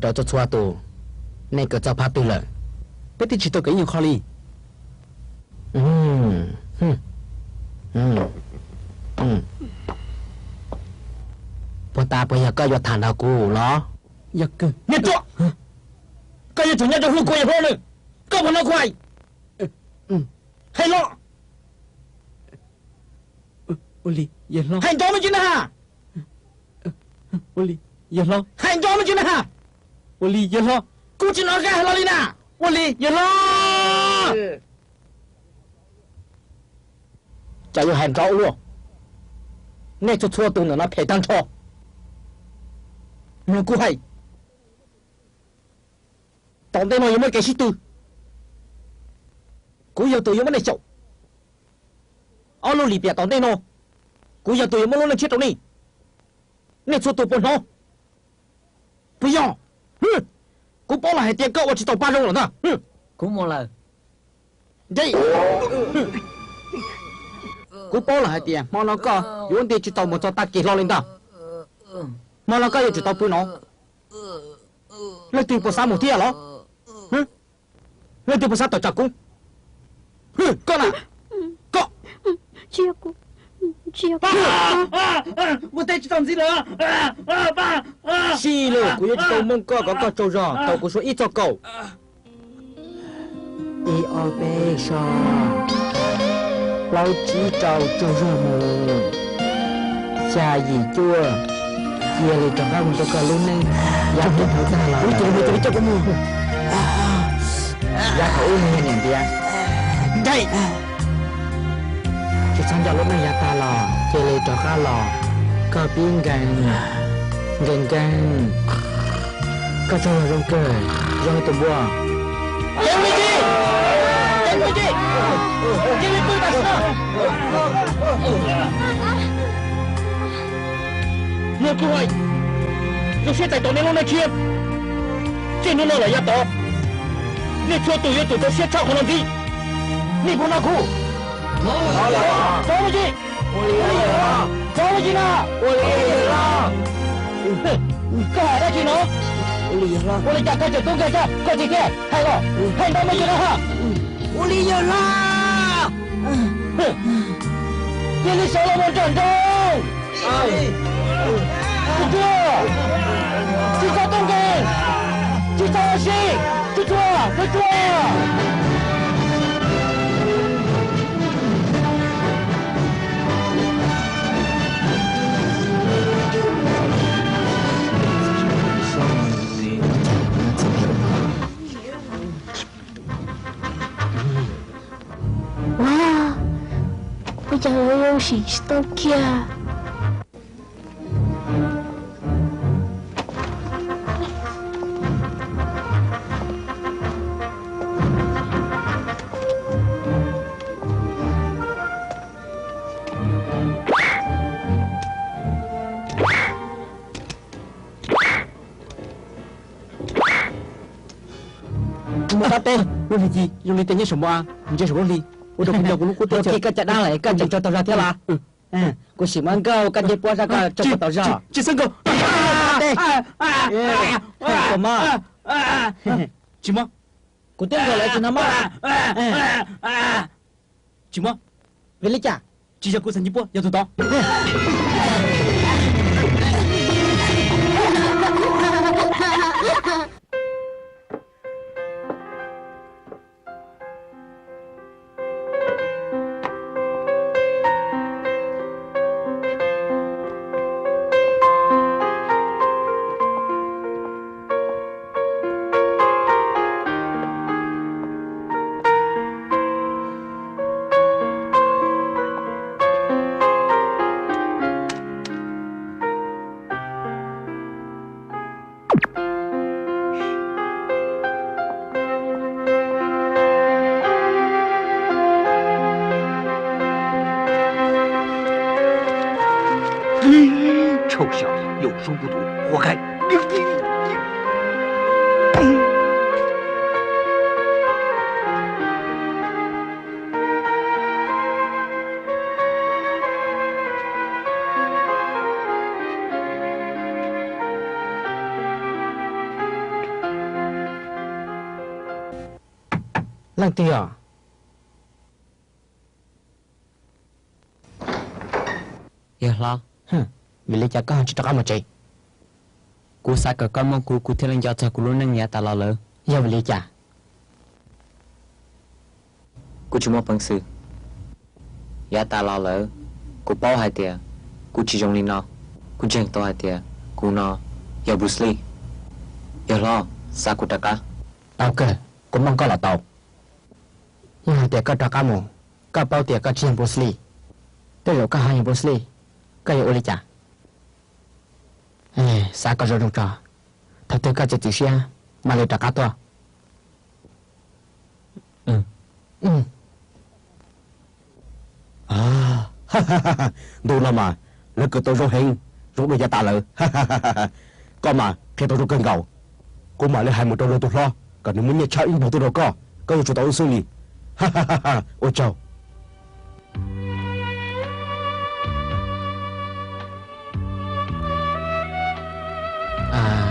Rau txhua txhua tus, nej kawm txog phab twg lawm? Peb twb tsis tau kawm ib nyuag qho li. Puag ta puas yog koj yuav tham nrog kuv los? Nyob ruam, koj yuav tsum nyob rau hlub kuv, yog hlub nws. Koj puas hnov kuv hais? Hais los. Hais nrov me ntsis na ha. Hais nrov me ntsis na ha. Kuv tsis hnov koj hais los li na. Ua li yawg hlob. Cas yuav hais nrov ua luaj? Nej txhua txhua tus ntawm no phem tag nrho. Mloog kuv hais, tom ntej no yuav muaj kev sib tw. Kuv yog tus yuav muab nej xyaum. Ob lub lim piam tom ntej no, kuv yog tus yuav muab lub neej tshiab rau nej. Nej txhua tus puas hnov? Puas yog? Kuv paub lawm hais tias koj ua tsis tau pab zoo lawm ntag. Kuv mus lawm. Kuv paub lawm hais tias hmo no koj yuav ua ntej tsis tau mus txog tag kis hlo li ntag. Hmo no koj yuav tsum tau pw no. Leej twg puas xav mus thiab los? Leej twg puas xav tawm tsam kuv? Koj na, koj. Ua teb tsis tau ntxiv lawm. Sib lawm, kuv yuav tsis tau mooj koj kom koj tsaug zog thaum kuv suav ib txog kaum. Ib ob peb so, plaub tsib rau tsaug zog mus. Xya yim cuaj, cia li rov qab mus rau koj lub neej yav thaum ub tag los. Yav thaum ub niam ntiav, tsis txhob nco lub neej yav tag los cia li rov qab los. Koj pib nkees, nkees nkees. Koj tsaug zog zoo kawg, zoo li tus npua. Ceev li, ceev li, ceev li pw tam sim no. Mloog kuv hais, zoo siab txais tos nej lub neej tshiab. Txij hnub no los yav tod, nej txhua tus yuav tsum rau siab tshaj qhov no ntxiv. Nej puas hnov kuv? Hnov me ntsis. Hnov me ntsis na. Koj hais dab tsi no? Ua li cas koj tseem tub nkeeg thiab, koj tsis thiaj hais los? Hais ntau me ntsis na ha. Ua li yawg hlob, cia li sawv los mus nrawm nroos. Tsuag tsuag, tsis txhob tub nkeeg, tsis txhob ua si, tsuag tsuag, tsuag tsuag. Ua, ua cas yuav zoo sim tsis tau kiag. Mus qab teb, lub hli ci zoo li tej nyob saum npoo av, ntsia saum lub hli, ua rau kuv nco kuv lub qub teb chaws. Koj caj dab lawm koj tseem tsaug tau zog thiab los? Kuv sim muab nkauj koj ncej puab zaj koj tsaug tau zog. Tsis xav nkauj. Tsis muab. Kuv twb nkaus lawv tsis hnov maj. Tsis muab. Vim li cas? Tsis yog kuv xav ncej puab, yog tus tod. Chau xyov, yau sub kub tus, khuv khaij. Leej twg os? Yawg hlob, vim li cas koj ho tsis rov qab mus tsev? Kuv xav kom koj muab kuv, kuv thiaj li nco txog kuv lub neej yav tas los lawm. Yog vim li cas? Kuv tsis muaj peev xwm. Yav tas los lawm, kuv paub hais tias kuv tsis zoo li no. Kuv ntseeg tau hais tias kuv no yog Bruce Lee. Yawg hlob, xa kuv rov qab. Tau kawg, kuv mloog koj los tau. Yog hais tias koj rov qab mus, koj paub tias koj tsis yog Bruce Lee, tej zaum koj ho yog Bruce Lee, koj yuav ua li cas? Xav kom zoo zoo tso, thaum twg koj txiav txim siab mam li rov qab tuaj. Ntu no mas lawv kawm tau zoo heev, zoo dua yav tas lawm. Koj mas qhia tau zoo kawg nkaus. Kuv mam li hais mus rau luag tus hlob kom nws muab nyiaj tshaj ib npaug tuaj rau koj, koj yuav tsum tau wb xwb li. Ua tsaug.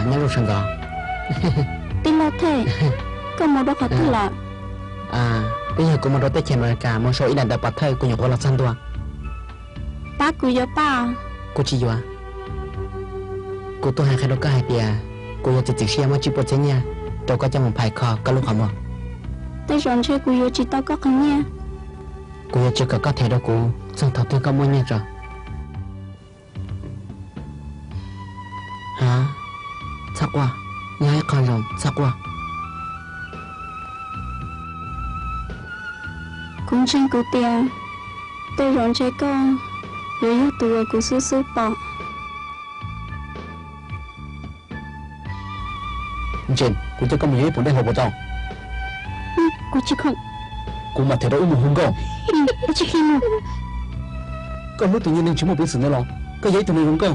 Nyob zoo sawv ntxov. Tij laug Thej, koj mus rau qhov twg lawm? Twb yog kuv mus rau teb chaws Amelikas mus sau ib daim ntawv pov thawj kuv nyuam qhuav los txog ntua. Pab kuv yuav pab. Kuv tsis yuav. Kuv tuaj hais qhia rau koj hais tias kuv yuav txiav txim siab muab tsib puas txhiab nyiaj rau koj coj mus phais kho koj lub qhov muag. Tej zaum ntshe kuv yuav tsis tau koj qhov nyiaj. Kuv yuav tsis kom koj them rau kuv txog thaum twg koj muaj nyiaj tso. Ha, txhob quaj, nyob ib qho zoo, txhob quaj. Kuv ntseeg kuv tias tej zaum ntshe koj yuav yog tus uas kuv xub xub pom. Ntseeg, kuv coj koj mus yuav ib puas dej haus puas tau? Kuv tsis khoom. Kuv mam them rau wb mus hu nkauj. Koj hlub tus nyuag neeg tsis muaj peev xwm ntawd los koj yog ib tug neeg zoo nkauj.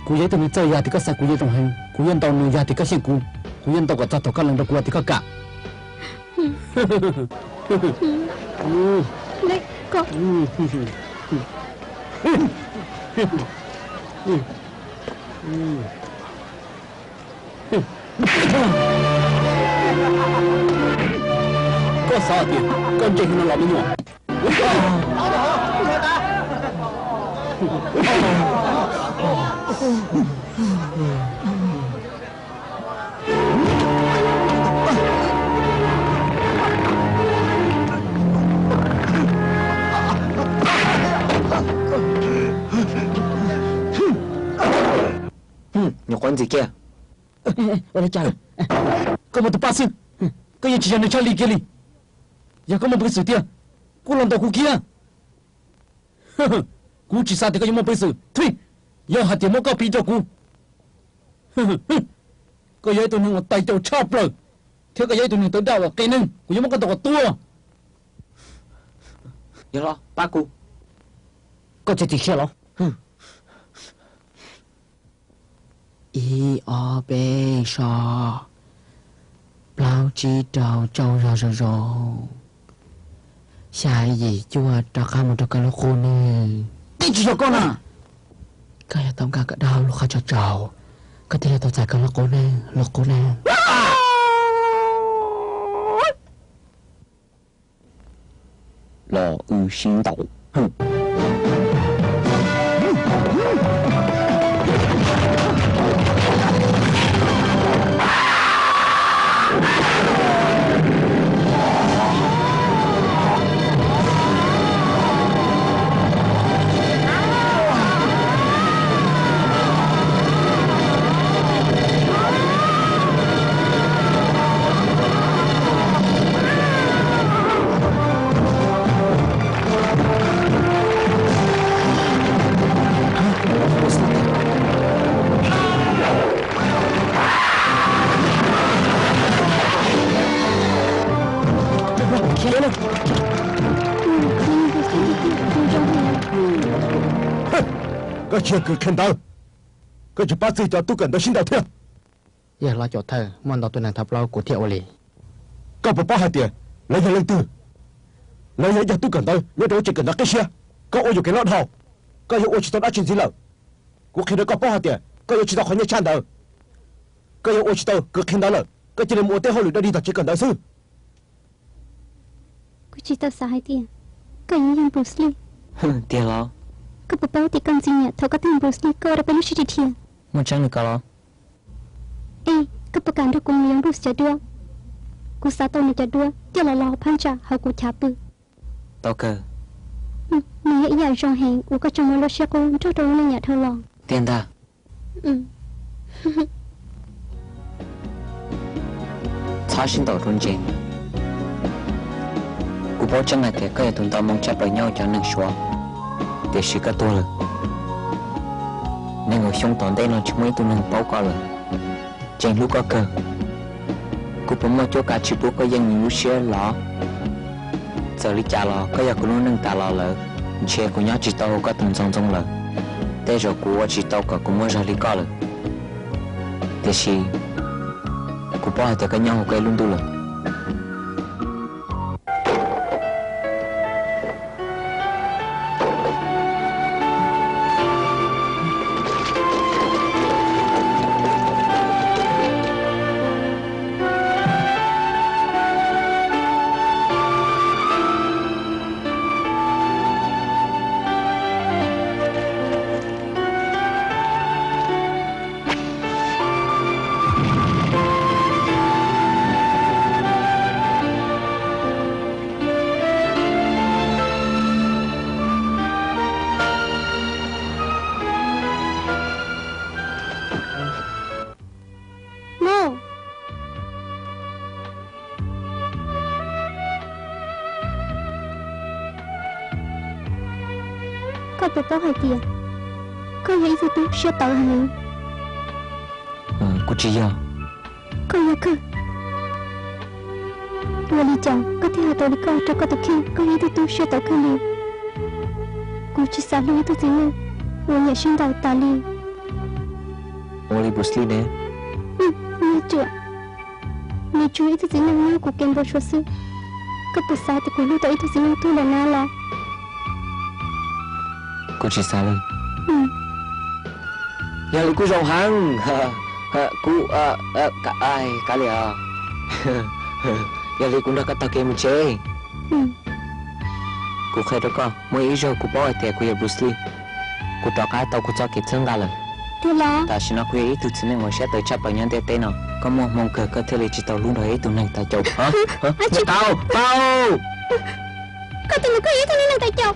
Kuv yog ib tug neeg txawj, yog tias koj xav kuv yuav zoo heev, kuv yuav ntaus nws, yog tias koj xyeej kuv, kuv yuav ntaus kom txog thaum koj lees rau kuv tias koj kam. Koj xav tias koj ntse heev no los me nyuam? Nyuam quav ntxim kiag. Koj muaj tus pab xwb, koj yeej tsis yog neeg tshaj li kiag li. Yog koj muaj peev xwm tiag, kuj los ntaus kuv kiag. Kuv tsis xav tias koj yuav muaj peev xwm thwj, yog hais tias muab koj piv rau kuv, koj yog ib tug neeg uas tais caus tshaj plaws, thiab koj yog ib tug neeg tawv daj uas qias neeg, kuv yuav muab koj ntaus kom tuag. Yog los pab kuv. Koj txiav txim siab los? Ib ob peb so, plaub tsib rau rau zog zoo zoo, xya yim cuaj rov qab mus rau koj lub qub neeg. Twb tsis yog koj na. Koj yuav tau nkag kom dhau lub qhov tsho tsaus, koj thiaj li tau txais koj lub qub neeg, lub qub neeg. Los wb sib ntaus. Koj tsis yog kws qhia ntawv, koj tsis pab txwg cov tub kawm ntawv sib ntaus thiab. Yawg hlob Caum Thawj, muaj ntau tus neeg thawj plaub kuv thiaj ua li. Koj puas paub hais tias lawv yog leej twg? Lawv yog ib co tub kawm ntawv nyob rau lub tsev kawm ntawv qib siab. Koj ua yuam kev loj dhau, koj yuav ua tsis tau dab tsi ntxiv lawm. Kuv qhia rau koj paub hais tias koj yuav tsis tau qhov nyiaj tshaj ntawd. Koj yuav ua tsis tau kws qhia ntawv lawm, koj cia li mus ua tej hauj lwm dog dig tom tsev kawm ntawv xwb. Tsis tau xav hais tias koj yuav yog Bruce Lee. Tiag los? Koj puas paub tias koj ntxim nyiam thaum koj twb yog Bruce Lee koj ua rau peb lub siab ris dhia? Muaj tseeb li ko los? Ej, koj puas kam nrog kuv mus yuav Bruce cov duab? Kuv xav tau nws cov duab coj los los phab ntsa hauv kuv chav pw. Tau kawg. Nws yog ib yam zoo heev uas koj tseem muab lub siab qub nrog rau lub neej yam dhau los. Tiag ntag. Txhob sib ntaus rau ntse. Kuv paub tseeb hais tias koj yog tus nto moo tshaj plaws nyob hauv cov neeg Suav, tiam sis koj tuag lawm. Nees nkaum xyoo tom ntej no tsis muaj ib tug neeg paub koj lawm. Tseem hlub koj kawg. Kuv puas muaj cuab kav tsis pub koj yeej nws lub siab los? Txawm li cas los koj yog kuv lub neej tas los lawm, ntshe kuv nyob tsis tau hauv koj tus ntxoov ntxoo lawm. Tej zaum kuv ua tsis tau kom kuv muaj zog li koj lawm, tiam sis kuv paub hais tias koj nyob hauv koj ib lub ntuj lawm. Koj puas paub hais tias koj yog ib tug tub siab tawv heev? Kuv tsis yog. Koj yog kawg. Ua li cas koj thiaj hais tau li ko rau koj tus kheej? Koj yog ib tug tub siab tawv kawg li. Kuv tsis xav hlub ib tug txiv neej uas nyiam sib ntaus tas li. Ua li Bruce Lee ne? Nws tsuas, nws tsuas ib tug txiv neej nyob kuv kev npau suav xwb. Koj puas xav tias kuv hlub tau ib tug txiv neej tuag npaum no los? Kuv tsis xav li. Yog li kuj zoo heev. Kuv, kav liam, yog li kuv nrog koj taug kev mus tsev. Kuv qhia rau koj, muaj ib zaug kuv paub hais tias kuv yog Bruce Lee, kuv rov qab tau kuv txoj kev txhawb nqa lawm. Tam sim no kuv yog ib tug txiv neej uas siab tawv tshaj plaws nyob ntiaj teb no, koj muaj hmoo kawg koj thiaj li tsis tau hlub nrog ib tug neeg tas caum. Tsis tau, tau. Koj tus mus koj yog ib tug neeg tas caum.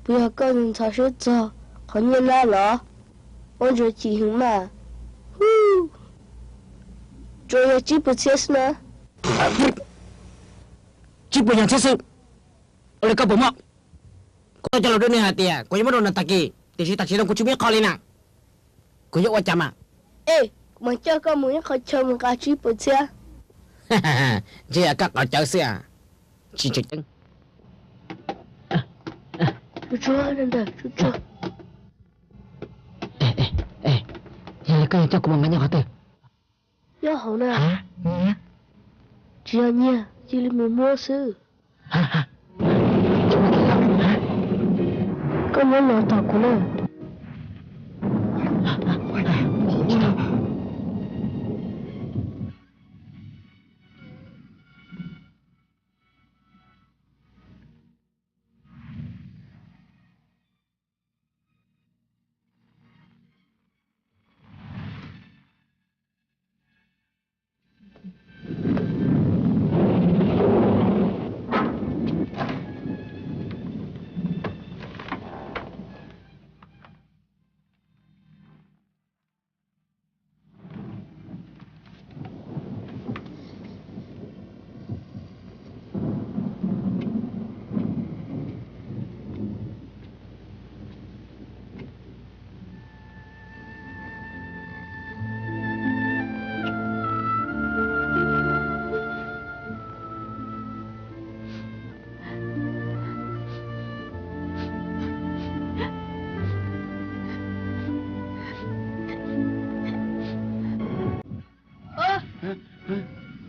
Puas yog koj ntxhov siab txog qhov nyiaj nab los? Ua ntsuag chim heev mas. Hu, tsuas yog tsib puas txhiab xwb na. Tsib puas nyuag txhiab xwb. Ua li koj puas muaj? Kuv tuaj coj los rau nej hais tias kuv yuav muab rau nws tag kis, tiam sis tam sim no kuv tsis muaj ib qho li na. Kuv yuav ua cas mas? Ej, kuv mam coj koj mus ib qho chaw mus nqa tsib puas txhiab. Ntshe yog koj qhov cawv xwb. Tsis tseem ceeb. Yog li koj yuav coj kuv mus nqa nyob qhov twg? Nyob hauv na. Tsis yog nyiag, cia li mus muab xwb. Koj muab los tom kuv na.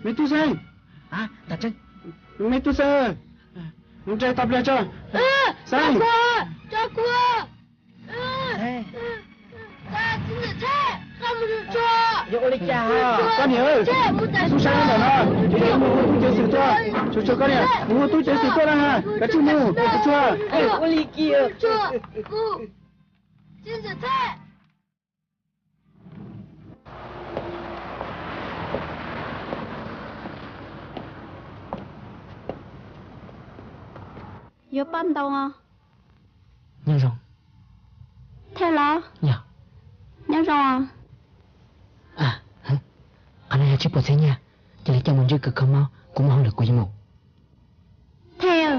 Me tub Xeeb, me tub Xeeb, Mus nres tau pliag tso. Xeeb, koj niam, tub sab ntawm no, mus hu tub ceev xwm tuaj, tsuag tsuag koj niam, mus hu tub ceev xwm tuaj na, kav tsij mus, tsuag tsuag. Yuav poj ntoo os. Nyob zoo. Thej los? Yog. Nyob zoo os. Qhov no yog tsib puas txhiab nyiaj, cia li coj mus ntsib kwv kho mob, kuv muaj hauj lwm kuv yuav mus. Thej.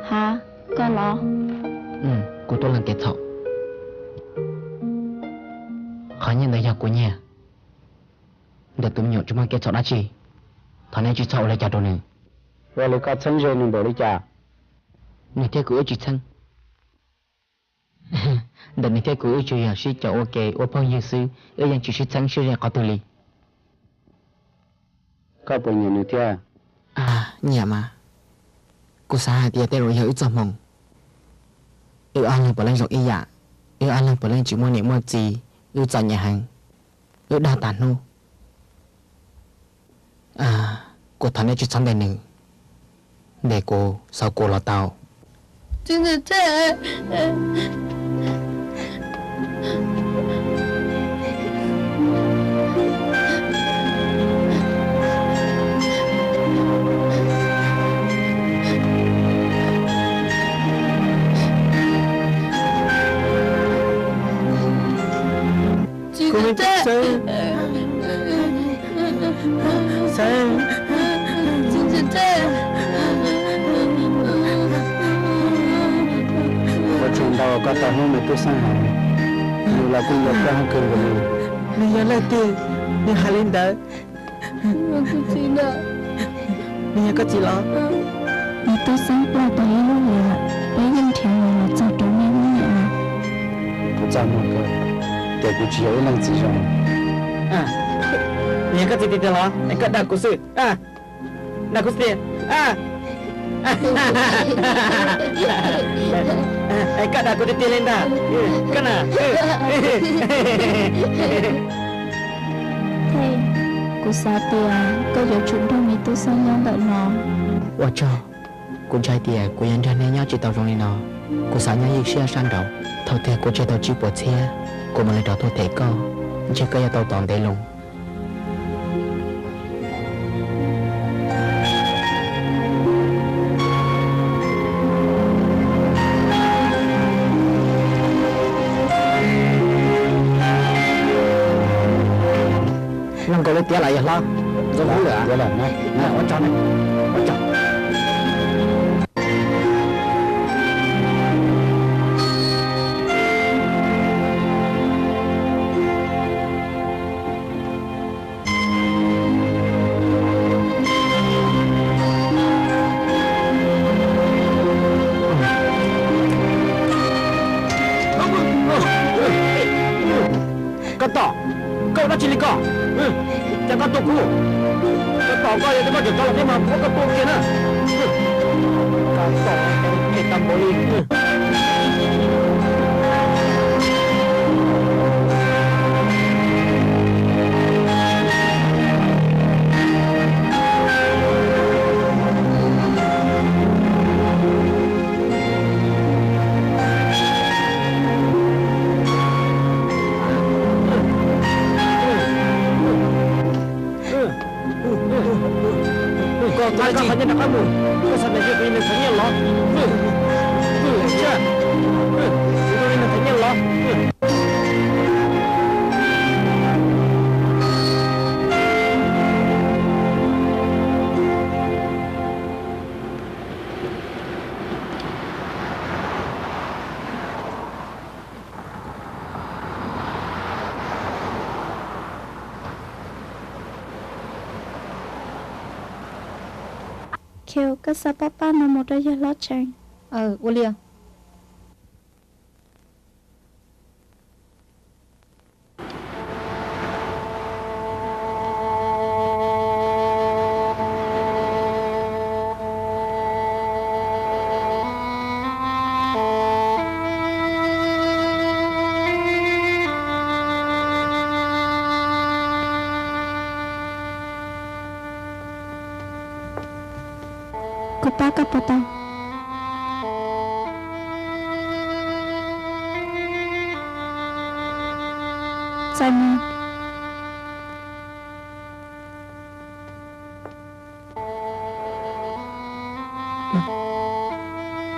Ha, koj los? Kuv tuaj lees kev txhaum. Qhov nyiaj ntawd yog kuv nyiaj, ntawm tus me nyuam tsis muaj kev txhaum dab tsi. Thov neb tsis txhob ua li cas rau nws. Ua li koj txheeb ze nws npaum li cas? Nws thiab kuv wb tsis txheeb. Ntawm nws thiab kuv wb tsuas yog sib caum ua ke ua phooj ywg xwb, wb yeej tsis sib txheeb sib ze qhov twg li. Koj puas nyiam nws thiab? Nyiam mas. Kuv xav hais tias tej zaum yog wb txoj hmoo. Wb ob leeg puav leej zoo ib yam, wb ob leeg puav leej tsis muaj niam muaj txiv, wb txom nyem heev, wb dag tas hnub. Kuv thov neb tsis txhob ntes nws, ntes kuv xav kuv los tau. Kuv me tub Xeeb, Xeeb, ua tsaug ntau koj tau hlub me tub Xeeb heev, nws los kuj nco koj heev kawg nkaus li. Nws yog leej twg? Nws hais li ntawd. Nws yog koj txiv los? Me tub Xeeb ploj tau ib lub hlis lawm, peb yeej nrhiav nws los txog rau nej lub niam no. Kuv txaj muag kawg tias kuv tsis yog ib leej txiv zoo. Nws yog koj txiv tiag tiag los? Es koj dag kuv xwb, dag kuv xwb tiag. Es koj dag kuv tiag tiag li ntag, koj na. Thej, kuv xav tias koj yuav tsum nrog me tub Xeeb nyob ntawm no. Ua tsaug, kuv ntshai tias kuv yuav nrog neb nyob tsis tau zoo li no. Kuv xav nyob ywj siab sab nraud, thaum twg kuv tseg tau tsib puas txhiab, kuv mam li rov tuaj them koj, ntshe koj yuav tau tos ntev loo. Zoo nkaus li tiav lawm yog hlob, zoo hlob lawm. Ua tsaug, ua tsaug. Koj tom, koj ua dab tsi li koj? Cas koj tua kuv? Koj tom koj yog tias koj tseem rov los thiab mas kuv muab koj tua kiag na. Koj tom ces tau npaum li. Koj txhob nyiaj rov qab mus, koj xav tias yog kuv yog neeg txhob nyiaj los? Kuv yog neeg txhob nyiaj los? Koj xa pab pab no mus rau yawg hlob tsev. Ua li. Kuv pab koj puas tau? Txais mus.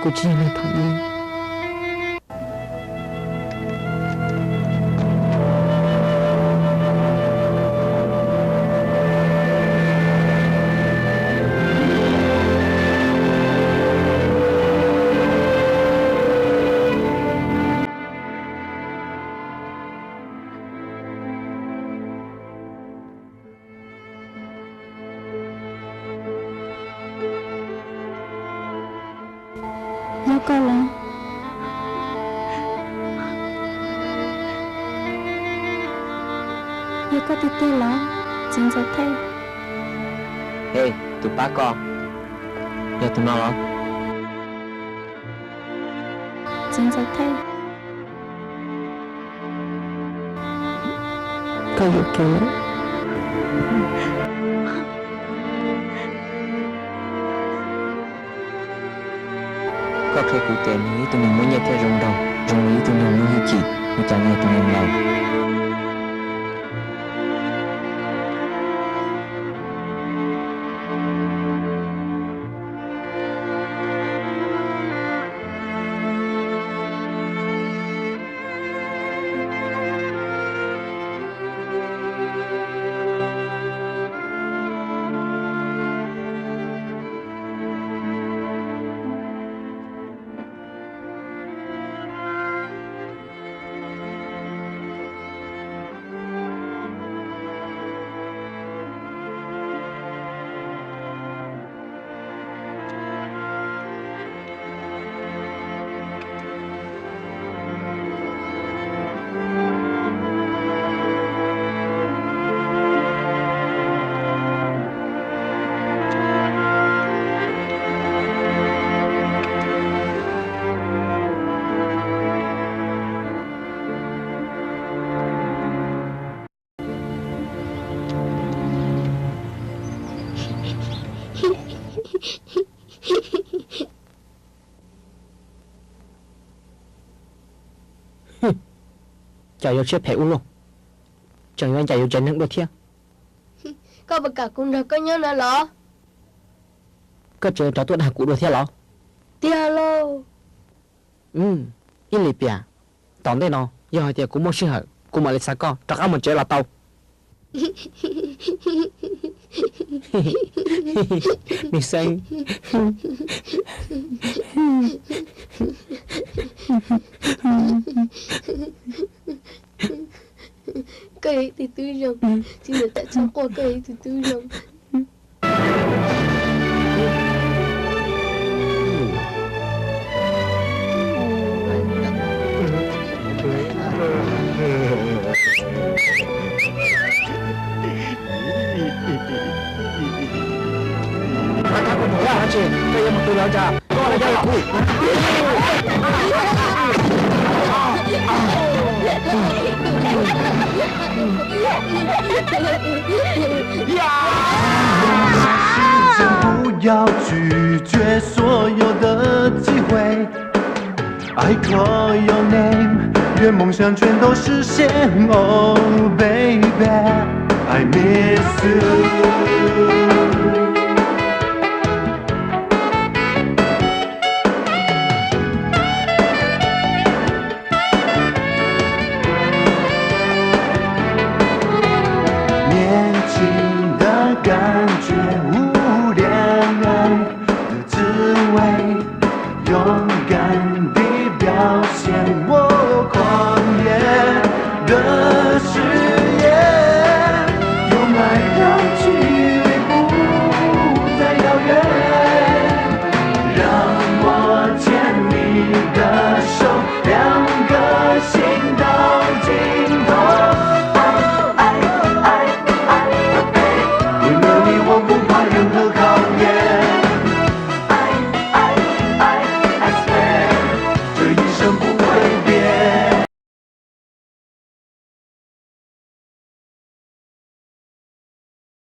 Kuv tsis yog neeg tham ib. Yog koj los? Yog koj tiag tiag los, txiv ntxawm Thej? Es tus pab koj yog tus no los? Txiv ntxawm Thej, koj yuam kev lawm. Koj qhia kuv tias nws yog ib tug neeg muaj nyiaj thiab zoo nraug, zoo li ib tug neeg muaj hwj chim, ua cas nws yog tus neeg laus? Cas yuav siab phem ua luaj, tseem yuav ncaim yuav tsev neeg dua thiab. Koj puas kam kuv nrog koj nyob no los? Koj tseem yuav rov tuaj dag kuv dua thiab los? Tiag lauj. Ib Lis Piam, tom ntej no yog hais tias kuv muaj sij hawm kuv mam li xa koj rov qab mus tsev los tau. Me Xeeb, koj yog ib tug tub zoo, txiv ntxawm Thej txhob quaj, koj yog ib tug tub zoo. Ai, kho your name, 愿梦想全都实现。Oh baby, I miss you. 年轻的感觉，无恋爱的滋味，勇敢地表现。